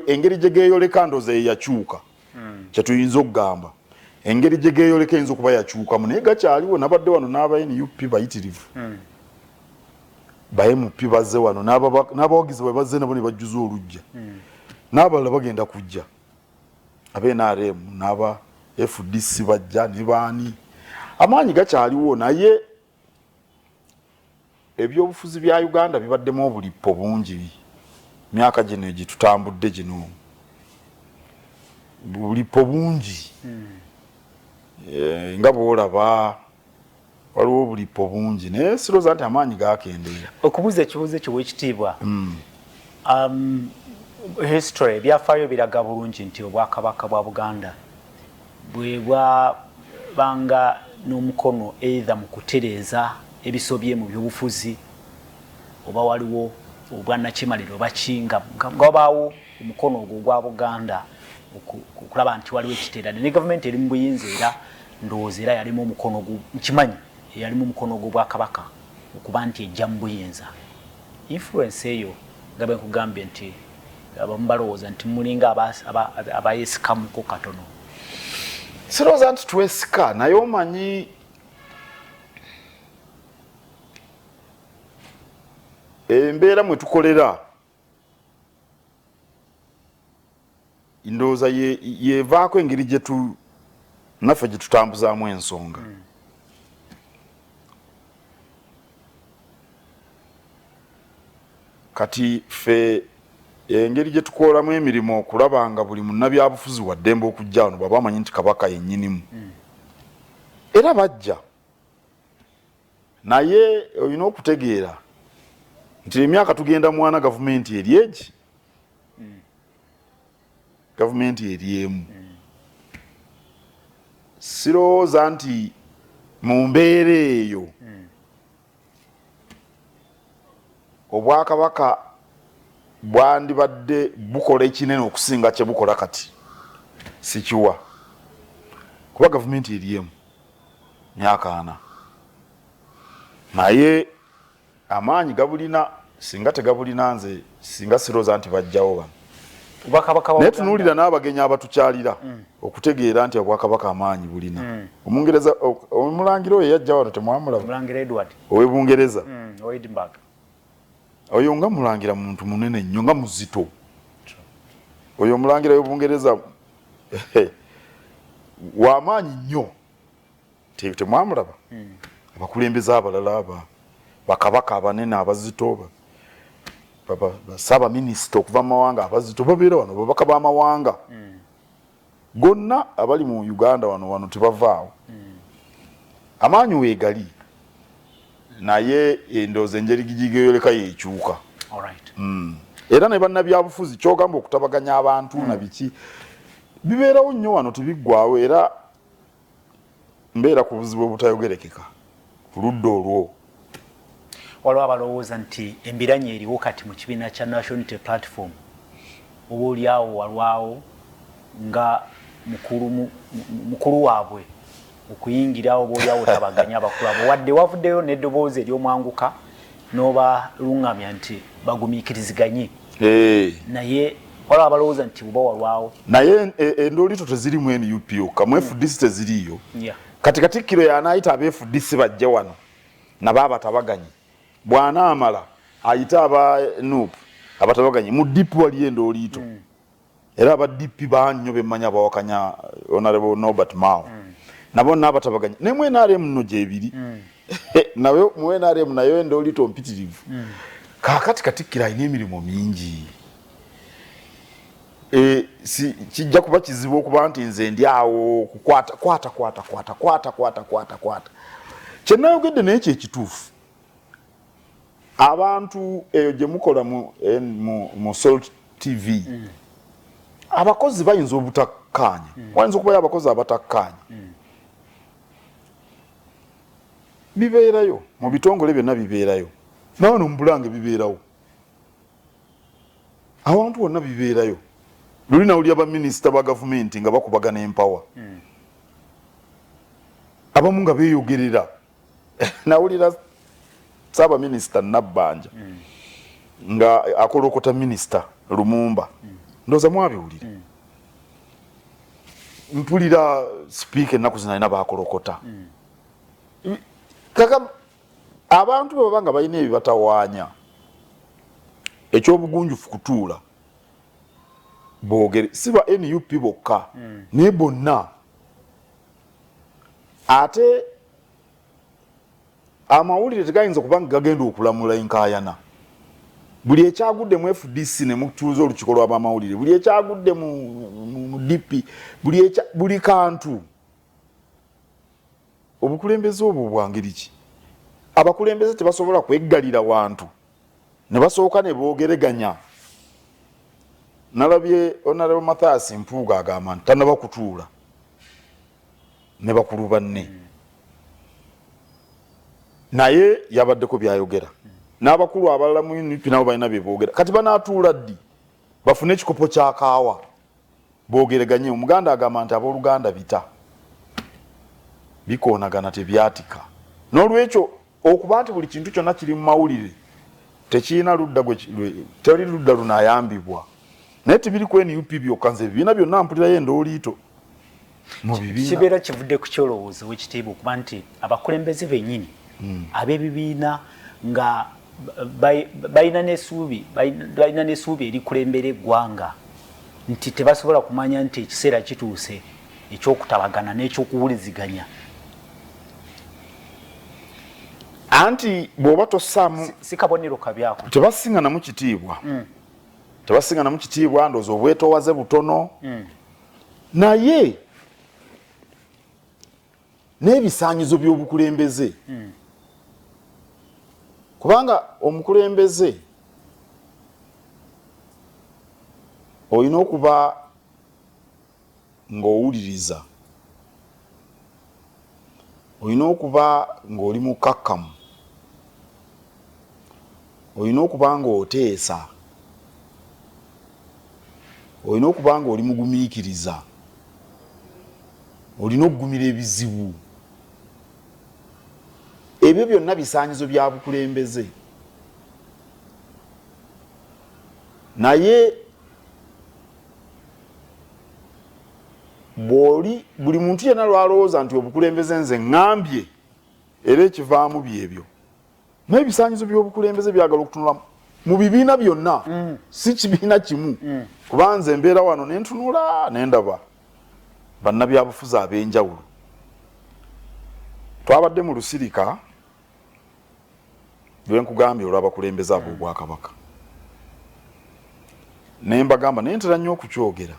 engeri gye geeyoleka ndooza ye yakyuka. Kyetuyinza okugamba, engeri gye geeyoleka eyinza okuba yakyukamu, naye gakyaliwo. Nabadde wano n'aba NUP bayitirivu, ba MP bazze wano, n'abawagizi bwe bazze nabo ne bajjuza olujja, n'abalala bagenda kujja, aba NRM n'aba FDC bajja ne baani. Amaanyi gakyaliwo, naye ebyobufuzi bya Uganda bibaddemu obulippo bungi myaka gino egitutambudde gino, bulippo bungi. Nga bwolaba waliwo obulippo bungi, naye sirowooza nti amaanyi gakendeera. Okubuuza ekibuuzo ekyo, wekitiibwa, history, ebyafaayo biraga bulungi nti Obwakabaka bwa Buganda bwe bwabanga n'omukono either mu kutereeza ebisobye mu byobufuzi, oba waliwo obwannakyemalira oba ki, nga wabaawo omukono ogwo ogwa Buganda okulaba nti waliwo ekiteerane ne gavumenti eri mu buyinza. Era ndowooza era yalimu omukono, nkimanyi yalimu omukono gw'Obwakabaka okuba nti ejja mu buyinza. Influence eyo, nga bwe nkugambye nti abamu balowooza nti mulinga abayesikamuko katono. Sirowooza nti twesika, naye omanyi embeera mwe tukolera ndowooza yevaako engeri gyetu naffe gye tutambuzaamu ensonga. Kati ffe engeri gye tukolamu emirimu okulaba nga buli munnabyabufuzi waddembe okujja wano bwaba amanyi nti Kabaka yennyinimu, era bajja. Naye olina okutegeera nti emyaka tugenda mwana, gavumenti eri egi, gavumenti eri emu. Sirowooza nti mu mbeera eyo Obwakabaka bwandibadde bukola ekinene okusinga kye bukola kati. Sikiwa, kuba gavumenti eri emu myaka 40, naye amaanyi gabulina. Singa tegabulina, nze singa sirowooza nti bajjawo bano. Naye tunuulira n'abagenyi abatukyalira okutegeera nti Obwakabaka amaanyi bulina. Omungereza, omulangira oyo yajja wano, temwamulaba? Ow'e Bungereza oyo, nga mulangira muntu munene nnyo, nga muzito oyo omulangira w'Ebungereza, w'amaanyi nnyo. Temwamulaba? Abakulembeze abalala aba bakabaka abanene abazito, basaabaminisita okuva mu mawanga abazito babeera wano, babaka b'amawanga gonna abali mu Uganda wano wano tebavaawo. Amaanyi weegali, naye endowooza engeri gigeyoleka yekyuka. Era ne bannabyabufuzi kyogamba okutabaganya abantu na biki. Bibeerawo nnyo wano, tebiggwawo, era mbeera ku buzibu obutayogerekeka ku ludda olwo. Waliwo abalowooza nti embiranye eriwo kati mu kibiina kya National Unity Platform oba oliawo walwawo nga mukulu waabwe okuyingira oba oliawo otabaganya abakulu abo, wadde wavuddeyo n'eddoboozi ery'omwanguka n'obalungamya nti bagumiikiriziganye, naye waliwo abalowooza nti buba walwawo. Naye endoolito tezirimu NUP yokka, mu FDC teziriiyo. Kati Katikkiro yanaayita aba FDC bajje wano nabo abatabaganye, bw'anaamala ayite aba NUP abatabaganye. Mu DP waliyo endooliito, era aba DP banyo bemmanya abawakanya Honorable Norbert Mao, nabo n'abatabaganye. Ne mu NRM nno gyebiri, nayo mu NRM nayo endooliito mpitirivu. Kaakati Katikkiro alina emirimu mingi, si kijja kuba kizibu okuba nti nze ndi awo kukwata kwata kwata kwata kwata kwata kwata kwata. Kyenayogedde naye kyekituufu, abantu eyo gye mukola mu Salt TV, abakozi bayinza obutakkaanya, wayinza okubayo abakozi abatakkaanya. Bibeerayo mu bitongole byonna, bibeerayo nawe no mubulange, bibeerawo awantu wonna, bibeerayo. Luli nawulira baminisita ba gavumenti nga bakubagana empawa, abamu nga beeyogerera. Nawulira saabaminisita Nabbanja nga akolokota minisita Lumumba, ndowooza mwabiwulira. Mpulira sipiika ennaku zino alina bakolokota. Kaka abantu bwe baba nga balina ebibatawaanya, ekyobugunjufu kutuula boogere, si ba NUP bokka, naye bonna. Ate amawulire tegayinza kuba nga gagenda okulamula enkaayana. Buli ekyagudde mu FDC ne mutuuza olukiiko lw'abamawulire, buli ekyagudde mu DP, buli kantu. Obukulembeze obwo bwa ngeri ki? Abakulembeze tebasobola kweggalira wantu ne basooka ne boogereganya. Nalabye Honorable Mathias Mpuuga agamba nti tanaba kutuula ne bakulu banne, naye yabaddeko byayogera n'abakulu abalala mu UNP, nabo balina bye boogera. Kati banaatuula ddi bafune ekikopo kya kaawa boogereganye? Omuganda agamba nti abooluganda bita bikoonagana tebyatika. N'olwekyo okuba nti buli kintu kyonna kiri mu mawulire tekirina ludda, teri ludda lunayambibwa. Naye tebiri ku NUP byokka, nze ebibiina byonna mpulirayo endooliito mu bibiina. Kibeera kivudde ku kyolowooza, owekitiibwa, okuba nti abakulembeze bennyini ab'ebibiina nga balina n'essuubi erikulembera eggwanga nti tebasobola kumanya nti ekiseera kituuse ekyokutabagana n'ekyokuwuliziganya. Anti bw'oba tossaamu Si kabonero kabyako. Tebasinganamu kitiibwa, tebasinganamu kitiibwa. Ndowooza obwetoowaze butono, naye n'ebisaanyizo by'obukulembeze, kubanga omukulembeze olina okuba ng'owuliriza, olina okuba ng'oli mukkakkamu, olina okuba ng'oteesa, olina okuba ng'oli mugumiikiriza, olina okugumira ebizibu. Ebyo byonna bisaanyizo bya bukulembeze. Naye bw'oli buli muntu yenna lwalowooza nti obukulembeze nze ŋŋambye, era ekivaamu byebyo. Naye ebisaanyizo by'obukulembeze byagala okutunula mu bibiina byonna, si kibiina kimu, kuba nze mbeera wano ne ntunula ne ndaba bannabyabufuzi ab'enjawulo. Twabadde mu lusirika lwenkugambye olw'abakulembeze ab'Obwakabaka, ne mbagamba, naye ntera nnyo okukyogera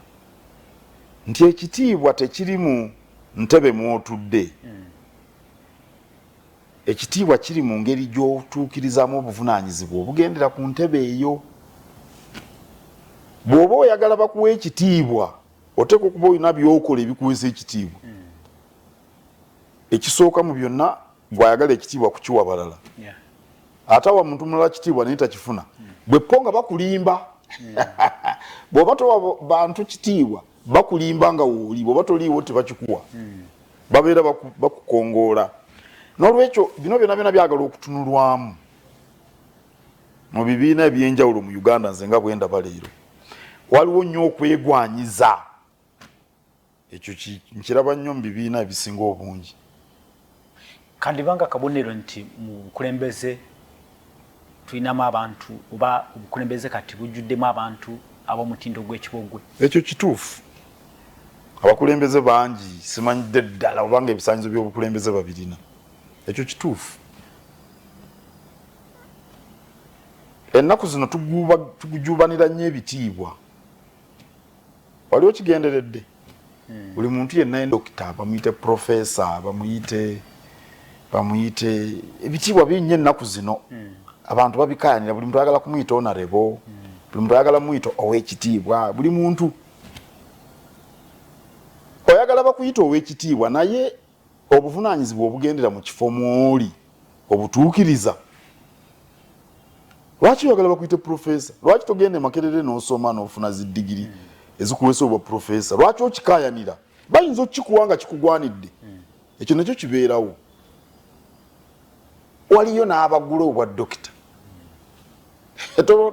nti ekitiibwa tekiri mu ntebe mw'otudde, ekitiibwa kiri mu ngeri gy'otuukirizaamu obuvunaanyizibwa obugendera ku ntebe eyo. Bw'oba oyagala bakuwa ekitiibwa, Oteekwa okuba olina by'okola ebikuweesa ekitiibwa. Ekisooka mu byonna, gw'ayagala ekitiibwa kukiwa balala. Ate awa muntu mulala kitiibwa naye takifuna. Bwe po nga bakulimba. Bw'oba towa bantu kitiibwa, bakulimba nga wooli, bw'oba toliiwo tebakikuwa. Babeera bakukongoola. N'olwekyo bino byonna byonna byagala okutunulwamu mu bibiina eby'enjawulo mu Uganda. Nze nga bwe ndaba leero, waliwo nnyo okwegwanyiza. Ekyo nkiraba nnyo mu bibiina ebisinga obungi. Kandibanga kabonero nti mu bukulembeze tulinamu abantu, oba obukulembeze kati bujjuddemu abantu ab'omutindo gw'ekibogwe. Ekyo kituufu. Abakulembeze bangi simanyidde ddala obanga ebisaanyizo by'obukulembeze babirina. Ekyo kituufu. Ennaku zino tugujubanira nnyo ebitiibwa. Wali okigenderedde? Buli muntu yenna, dokita bamuyite, profesa bamuyite, ebitiibwa bingi ennaku zino. Abantu babikayanira. Buli muntu ayagala kumuyita honorable, buli muntu ayagala muyita ow'ekitiibwa, buli muntu oyagala bakuyita ow'ekitiibwa. Naye obuvunaanyizibwa obugendera mu kifo mwoli obutuukiriza? Lwaki oyagala bakuyite profesa? Lwaki togenda e Makerere n'osoma n'ofuna zi digiri ezikuweesa obwa profesa? Lwaki okikayanira? Bayinza okukikuwa nga kikugwanidde. Ekyo nakyo kibeerawo. Waliyo n'abagula obwa dokita,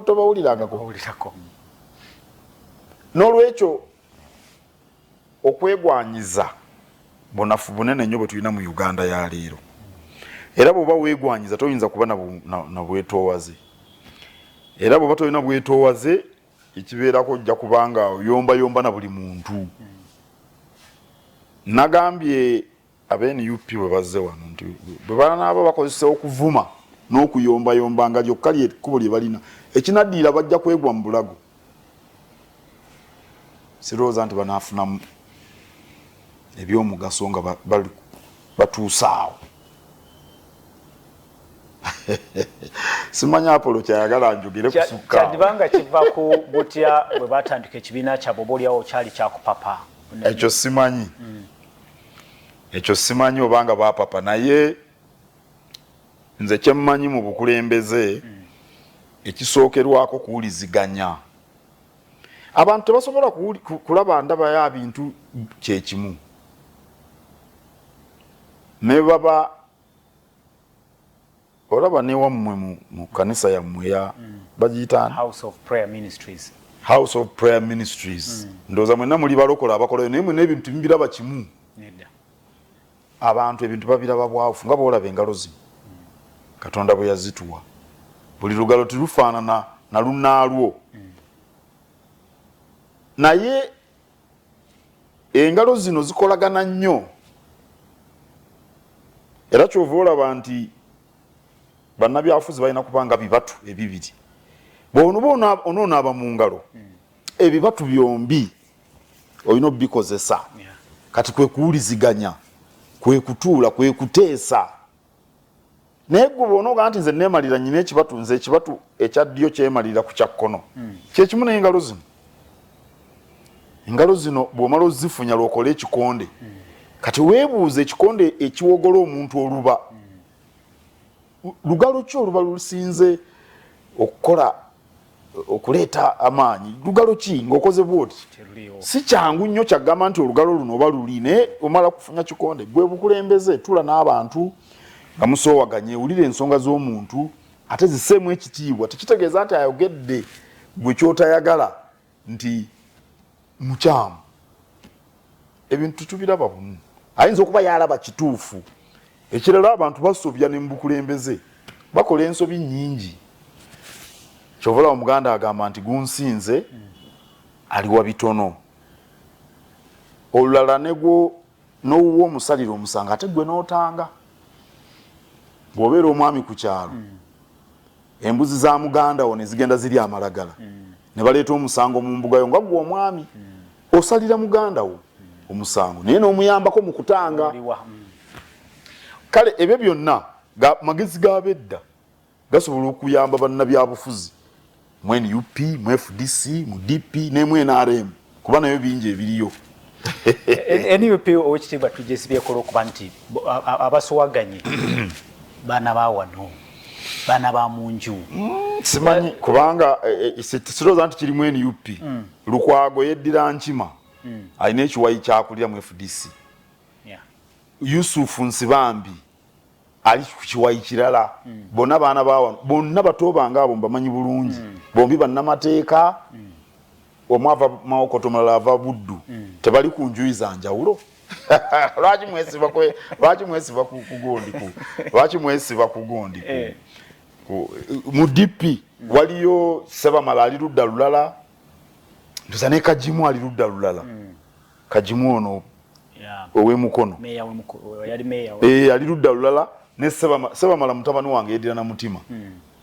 tobawulirangako? N'olwekyo okwegwanyiza bunafu bunene nnyo bwe tulina mu Uganda ya leero. Era bw'oba weegwanyiza, toyinza kuba na bwetoowaze. Era bw'oba tolina bwetoowaze, ekibeerako ojja kubanga oyombayomba na buli muntu. Nagambye aba NUP bwe bazze wano nti bwe banaaba bakozesa okuvuma n'okuyombayomba nga lyokka lyekkubo lye balina, ekinaddirira bajja kwegwa mu bulago. Sirowooza nti banaafunamu ebyomugaso nga batuuse awo. Simanyi Apolo kyayagala njogere kusukka. Kyandibanga kiva ku butya bwe batandika ekibiina kyabwe, oba oliawo kyali kyakupapa. Ekyo simanyi. Ekyo simanyi obanga bapapa, naye nze kyemmanyi mu bukulembeze, ekisookerwako kuwuliziganya. Abantu tebasobola kulaba ndaba ya bintu kyekimu, ne baba olaba newammwe mu kanisa yammwe ya bagiyita House of Prayer Ministries. House of Prayer Ministries. Ndowooza mwenna muli balokola abakolayo, naye mwenna ebintu temubiraba kimu. Abantu ebintu babiraba bwafu, nga bwolaba engalo zino Katonda bwe yazituwa, buli lugalo terufaanana na lunaalwo. Naye engalo zino zikolagana nnyo, era kyova olaba nti bannabyafuzi balina kuba nga bibatu ebibiri. Bw'onoba onoonaaba mu ngalo, ebibatu byombi olina obikozesa. Kati kwe kuwuliziganya, kwe kutuula, kwe kuteesa. Naye gwe bw'onooga nti nze neemalira nyina ekibatu, nze ekibatu ekya ddyo kyemalira ku kya kkono, kyekimu n'engalo zino. Engalo zino bw'omala ozifunya lw'okola ekikonde. Kati weebuuza, ekikonde ekiwogola omuntu oluba lugalo ki oluba lusinze okukola okuleeta amaanyi? Lugalo ki ng'okoze bwoti? Si kyangu nnyo kyagamba nti olugalo luno oba luli, naye omala kufunya kikonde. Gwe bukulembeze, tula n'abantu nga musoowaganye, wulira ensonga z'omuntu ate ziseemu ekitiibwa. Tekitegeeza nti ayogedde gwe kyotayagala nti mukyamu. Ebintu tubiraba bumu, ayinza okuba yalaba kituufu. Ekirala, abantu basobya, ne mu bukulembeze bakola ensobi nnyingi. Kyova olaba Omuganda agamba nti gunsinze aliwa bitono. Olulala negwo n'owuwa omusalira omusango, ate gwe n'otanga. Bw'obeera omwami ku kyalo, embuzi za muganda wo ne zigenda ziri amalagala, ne baleeta omusango mu mbugayo, nga gwe omwami osalira muganda wo omusango, naye n'omuyambako mu kutanga. Kale ebyo byonna magezi g'abedda gasobola okuyamba bannabyabufuzi mu NUP, mu FDC, mu DP ne mu NRM, kuba Kuba nayo bingi ebiriyo. NUP, owekitiibwa, tugesibyeko olwokuba nti abasowaganye baana ba wano, baana ba munju. Simanyi, kubanga sirowooza nti kirimu NUP. Lukwago yeddira Nkima, alina ekiwayi kyakulira mu FDC. Yusufu Nsibambi ali ku kiwayi kirala. Bonna baana ba wano, bonna bato bange, abo mbamanyi bulungi. Bombi bannamateeka, omu ava Mawokota, omulala ava Buddu. Tebali ku njuyi za njawulo. Lwaki mwesiba ku gundi, ku lwaki mwesiba ku gundi, mu DP waliyo Sebamala ali ludda lulala, ntuza ne Kagimu ali ludda lulala. Kagimu ono ow'emukono. Meeya yali meeya. Ali ludda lulala ne Sebamala mutabani wange yeddira na mutima.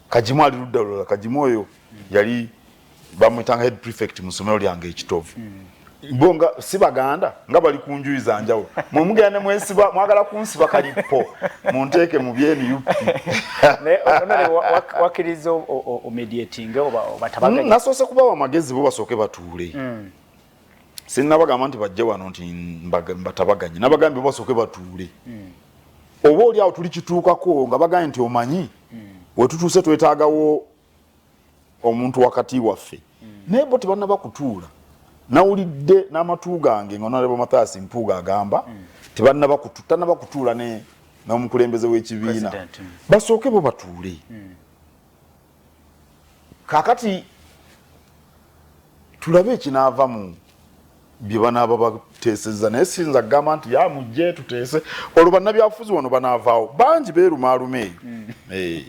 Kagimu ali ludda lulala. Kagimu oyo yali bamwitanga head prefect mu ssomero lyange ekitovu. Bo nga si Baganda, nga bali ku njuyi za njawulo. Mwe mugenda ne mwesiba, mwagala kunsiba kalippo munteeke mu bye NUP. Naye honorable, wakkiriza omediating oba obatabaganye? Nasoose kubawa amagezi bo basooke batuule. Sinnabagamba nti bajje wano nti mbatabaganye. Nabagambye bo basooke batuule, oba oli awo tuli kituukako nga bagambye nti omanyi wetutuuse twetaagawo omuntu wakati waffe. Naye bo tebannaba kutuula. Nawulidde n'amatu gange nga Honorable Mathias Mpuuga agamba tebannaba tanaba kutuula ne n'omukulembeze w'ekibiina. President. Basooke bo batuule. Kaakati tulabe ekinaava mu bye banaaba bateesezza, naye siyinza kugamba nti ya mujje tuteese, olwo bannabyabufuzi wano banaavaawo bangi beerumaaluma eyo.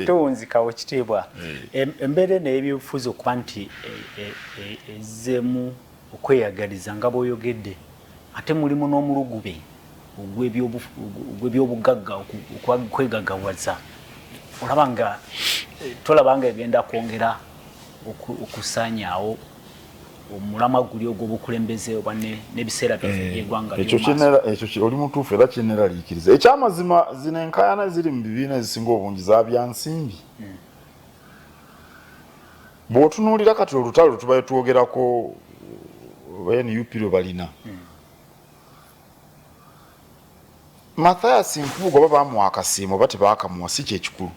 Tuwunzikawo kitiibwa. Embeera eno ey'ebyobufuzi okuba nti ezzeemu okweyagaliza nga bw'oyogedde, ate mulimu n'omulugube ogw'ebyobugagga, okwegaggawaza, olaba nga tolaba nga egenda kwongera okusaanyaawo omulamwa guli ogw'obukulembeze oba n'ebiseera byaffe eby'eggwanga Ekyo by'omu maaso? Ekyo oli mutuufu era kineraliikiriza. Ekyamazima, zino enkaayana ziri mu bibiina ezisinga obungi za byansimbi. Bw'otunuulira kati olutalo lwe tubaye twogerako NUP lwe balina, Mathias Mpuuga, oba bamuwa akasiimo oba tebaakamuwa si kyekikulu,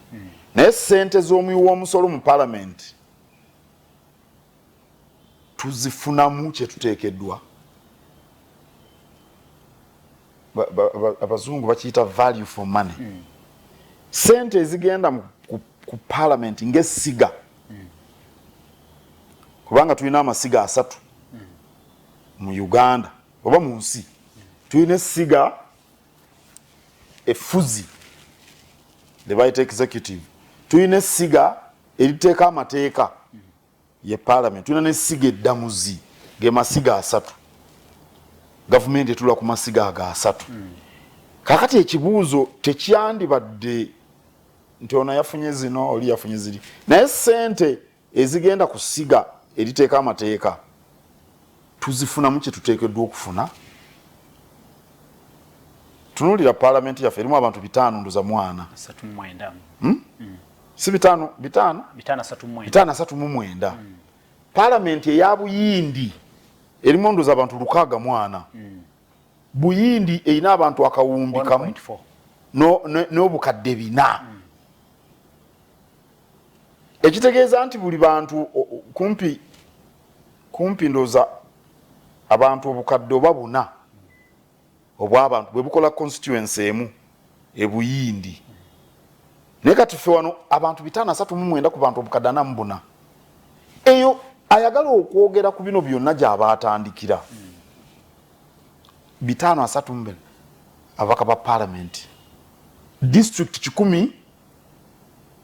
naye ssente z'omuwi w'omusolo mu palamenti tuzifunamu kyetuteekeddwa. Abazungu bakiyita value for money. Sente ezigenda ku palamenti ng'essiga, kubanga tulina amasiga asatu mu Uganda oba mu nsi. Tulina essiga effuzi lye bayita executive, tulina essiga eriteeka amateeka ye parliament, tulina n'essiga eddamuzi. Ge masiga asatu. Gavumenti etula ku masiga ago asatu. Kakati ekibuuzo tekyandibadde nti ono yafunye zino, oli yafunye ziri, naye sente ezigenda ku ssiga eriteeka amateeka tuzifunamu kye tuteekeddwa okufuna? Tunuulira paalamenti yaffe, erimu abantu bitaano ndoza mwana. 39. Si bitaano bitaano? 539. 539. Paalamenti eya Buyindi erimu ndoza abantu 64. Buyindi erina abantu akawumbi kamu 1.4 n'obukadde 400, ekitegeeza nti buli bantu kumpi kumpi ndowooza abantu obukadde oba buna obw'abantu bwe bukola constituency emu ebuyindi. Naye kati ffe wano abantu 539 ku bantu obukadde 44. Eyo ayagala okwogera ku bino byonna gy'aba atandikira 534 ababaka ba palamenti, district kikumi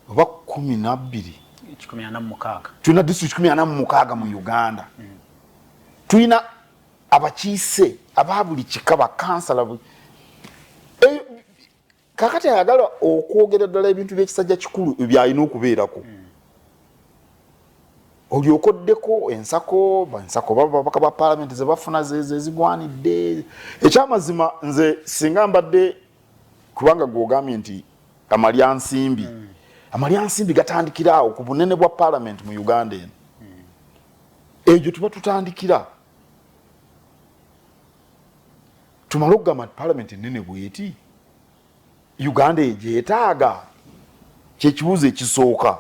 oba kumi nabbiri. 146. Tulina district 146 mu Uganda. Tulina abakiise aba buli kika, bakansala. Kakati ayagala okwogera ddala ebintu byekisajja kikulu byalina okubeerako, olyokoddeko ensako, ensako babaka ba palamenti zebafuna zezigwanidde. Ekyamazima nze singa mbadde, kubanga gwogambye nti amalyansimbi, amalyansimbi gatandikira awo ku bunene bwa palamenti mu Uganda eno. Egyo tuba tutandikira. Tumale okugamba nti palamenti ennene bweti, Uganda egyetaaga? Kyekibuuzo ekisooka.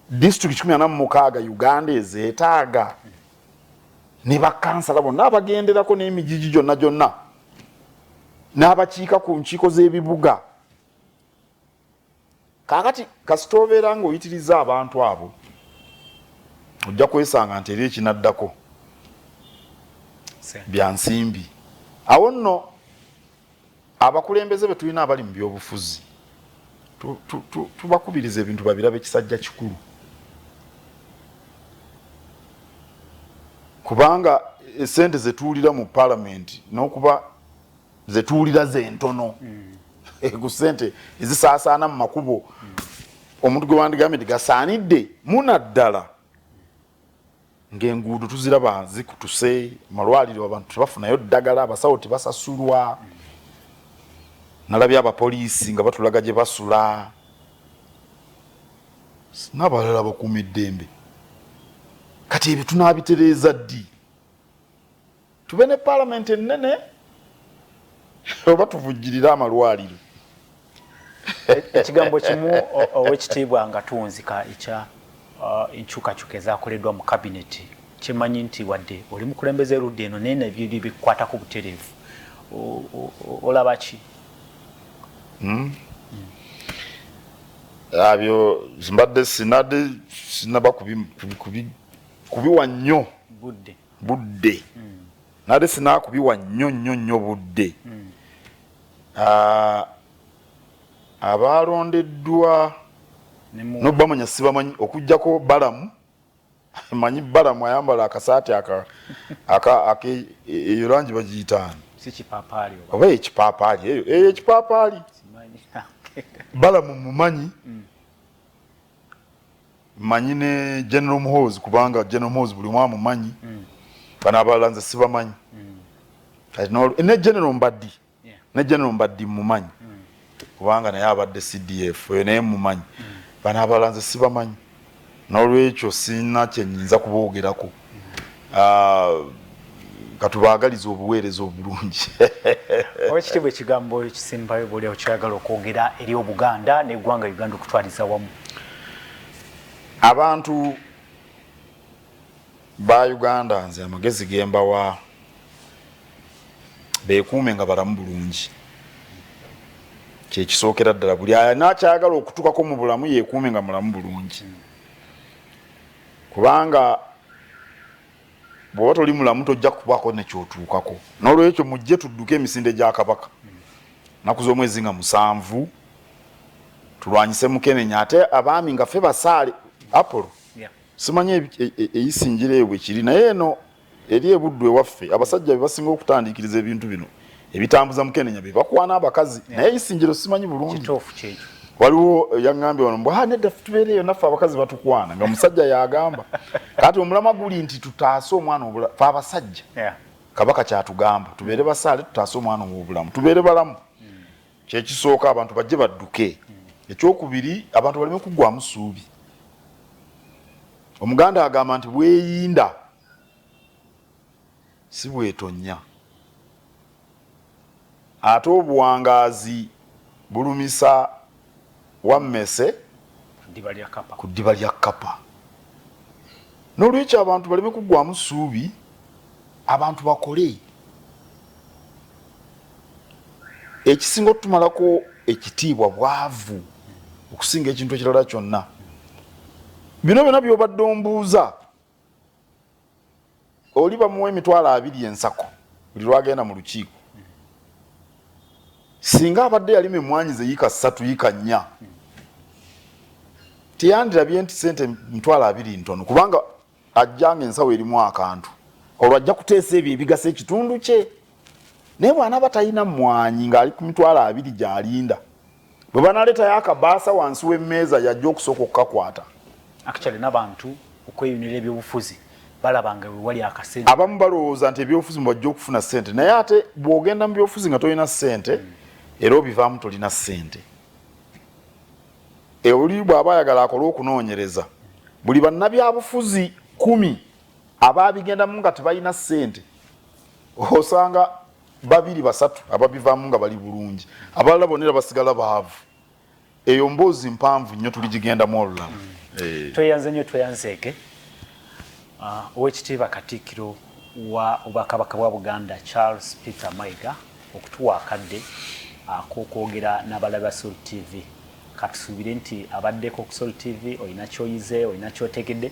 Disitulikiti 46 Uganda ezeetaaga, ne bakansala bonna abagenderako n'emigigi gyonna gyonna n'abakiika ku nkiiko z'ebibuga. Kaakati kasita obeera ng'oyitiriza abantu abo, ojja kwesanga nti eri ekinaddako bya nsimbi. Awo nno abakulembeze be tulina abali mu byobufuzi tubakubiriza ebintu babirabe kisajja kikulu, kubanga esente zetuwulira mu palamenti n'okuba zetuwulira zentono ku sente ezisaasaana mu makubo omuntu gwe wandigambye nti gasaanidde munaddala ng'enguudo tuziraba zikutuse, amalwaliro abantu tebafunayo ddagala, abasawo tebasasulwa, nalabye abapoliisi nga batulaga gye basula n'abalala bakuuma eddembe. Kati ebyo tunaabitereeza ddi? Tube ne palamenti ennene oba tuvujjirire amalwaliro? Ekigambo kimu, owekitiibwa, nga tuwunzika, ekya enkyukakyuka ezakoleddwa mu kabineti. Kyemanyi nti wadde oli mukulembeze erudda eno, naye nabyo bikukwatako butereevu, olaba ki? Abyo mbadde sinadde sinaba kubiwa nnyo budde. Budde nate sinakubiwa nnyo nnyo nnyo budde. Abalondeddwa nobamanya sibamanyi, okugjako Balamu. Manyi Balamu ayambala akasaati aka eyo langi bagiyitaani oba ekipaapaali, eyo eyo ekipaapaali. Balamu mumanyi, manyi ne General Muhoozi, kubanga General Muhoozi buli omu amumanyi. Bano abalala nze sibamanyi. Ne General Mbadi, ne General Mbadi mumanyi kubanga naye abadde CDF, oyo naye mumanyi. Bano abalala nze sibamanyi, n'olwekyo sina kyenyinza kuboogerako. Katubaagaliza obuweereza obulungi. Owekitiibwa, ekigambo ekisembayo bwoli okyayagala okwogera eri Obuganda n'eggwanga Uganda okutwaliza wamu. Abantu ba Uganda, nze amagezi gembawa, beekuume nga balamu bulungi, kyekisookera ddala. Buli alina kyayagala okutukako mu bulamu, yeekuume nga mulamu bulungi, kubanga bw'oba toli mulamu tojja kubaako nekyotuukako. N'olwekyo mujje tudduke emisinde gya Kabaka naku z'omwezi nga 7, tulwanyise mukenenya. Ate abaami nga ffe basaale Apollo, simanyi eyisingira eyo bwe kiri, naye eno eri ebuddu ewaffe abasajja be basinga okutandikiriza ebintu bino ebitambuza mukenenya, be bakwana abakazi, naye eyisinjiro simanyi bulungi. Waliwo yaŋŋambye wano mbu, nedda, tubeereeyo naffe abakazi batukwana, nga musajja yagamba. Kati omulama guli nti tutaase omwana obulamu fe abasajja. Kabaka kyatugamba, tubeere basaale, tutaase omwana ow'obulamu, tubeere balamu. Kyekisooka, abantu bajje badduke. Ekyokubiri, abantu baleme kuggwamu ssuubi. Omuganda agamba nti bweyinda si bwetonya, ate obuwangaazi bulumisa wammese ku ddiba lya kkapa. N'olwekyo abantu baleme kuggwamu ssuubi, abantu bakole. Ekisinga otutumalako ekitiibwa bwavu okusinga ekintu ekirala kyonna. Bino byonna byobadde ombuuza, oli bamuwa 20,000 ensako buli lwagenda mu lukiiko. Singa abadde yalima emwanyi ze yiika 3, yiika 4, teyandirabye nti sente 20,000 ntono, kubanga ajjanga ensawo erimu akantu. Olwo ajja kuteesa ebyo ebigasa ekitundu kye. Naye bw'anaaba talina mmwanyi ng'ali ku 20,000 gy'alinda, bwe banaleetayo akabaasa wansi w'emmeeza, yajja okusooka okukakwata. Actually n'abantu okweyunira ebyobufuzi balabanga we wali akasente. Abamu balowooza nti ebyobufuzi mubajja okufuna ssente, naye ate bw'ogenda mu byobufuzi nga tolina ssente, era obivaamu tolina ssente. Oli bw'aba ayagala akole okunoonyereza, buli bannabyabufuzi 10 ababigendamu nga tebalina ssente, osanga Babiri basatu ababivaamu nga bali bulungi, abalala bonna era basigala baavu. Eyo mboozi mpanvu nnyo, tuligigendamu olulala. Tweyanze nnyo, tweyanzeege Owekitiibwa Katikkiro wa Obwakabaka bwa Buganda Charles Peter Mayiga okutuwa akadde ak'okwogera n'abalabi ba Sol TV. Katusuubire nti abaddeko ku Sol TV olina ky'oyize, olina ky'otegedde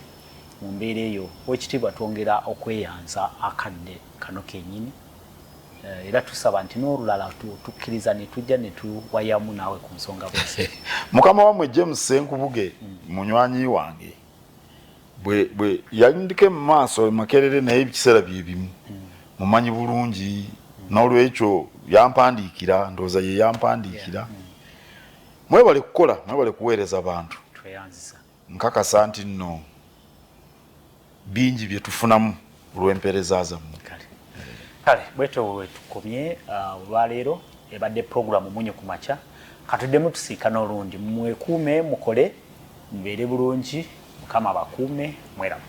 mu mbeera eyo. Owekitiibwa, twongera okweyanza akadde kano kennyini, era tusaba nti n'olulala tukkiriza ne tujja ne tuwayamu naawe ku nsonga bwezi. Mukama wammwe James Senkubuge munywanyi wange, bwe yalindiko mu maaso Makerere, naye ebiseera bye bimu mumanyi bulungi, n'olwekyo yampandiikira, ndowooza ye yampandiikira. Mwebale kukola, mwebale kuweereza bantu. Tweyanziza. Nkakasa nti nno bingi bye tufunamu olw'empeereza zammwe. Kale bwetyo wetukomye olwaleero. Ebadde puroguramu Munyo ku Makya. Katuddemu tusiikana olundi. Mwekuume, mukole, mubeere bulungi. Mukama abakuume. Mweramu.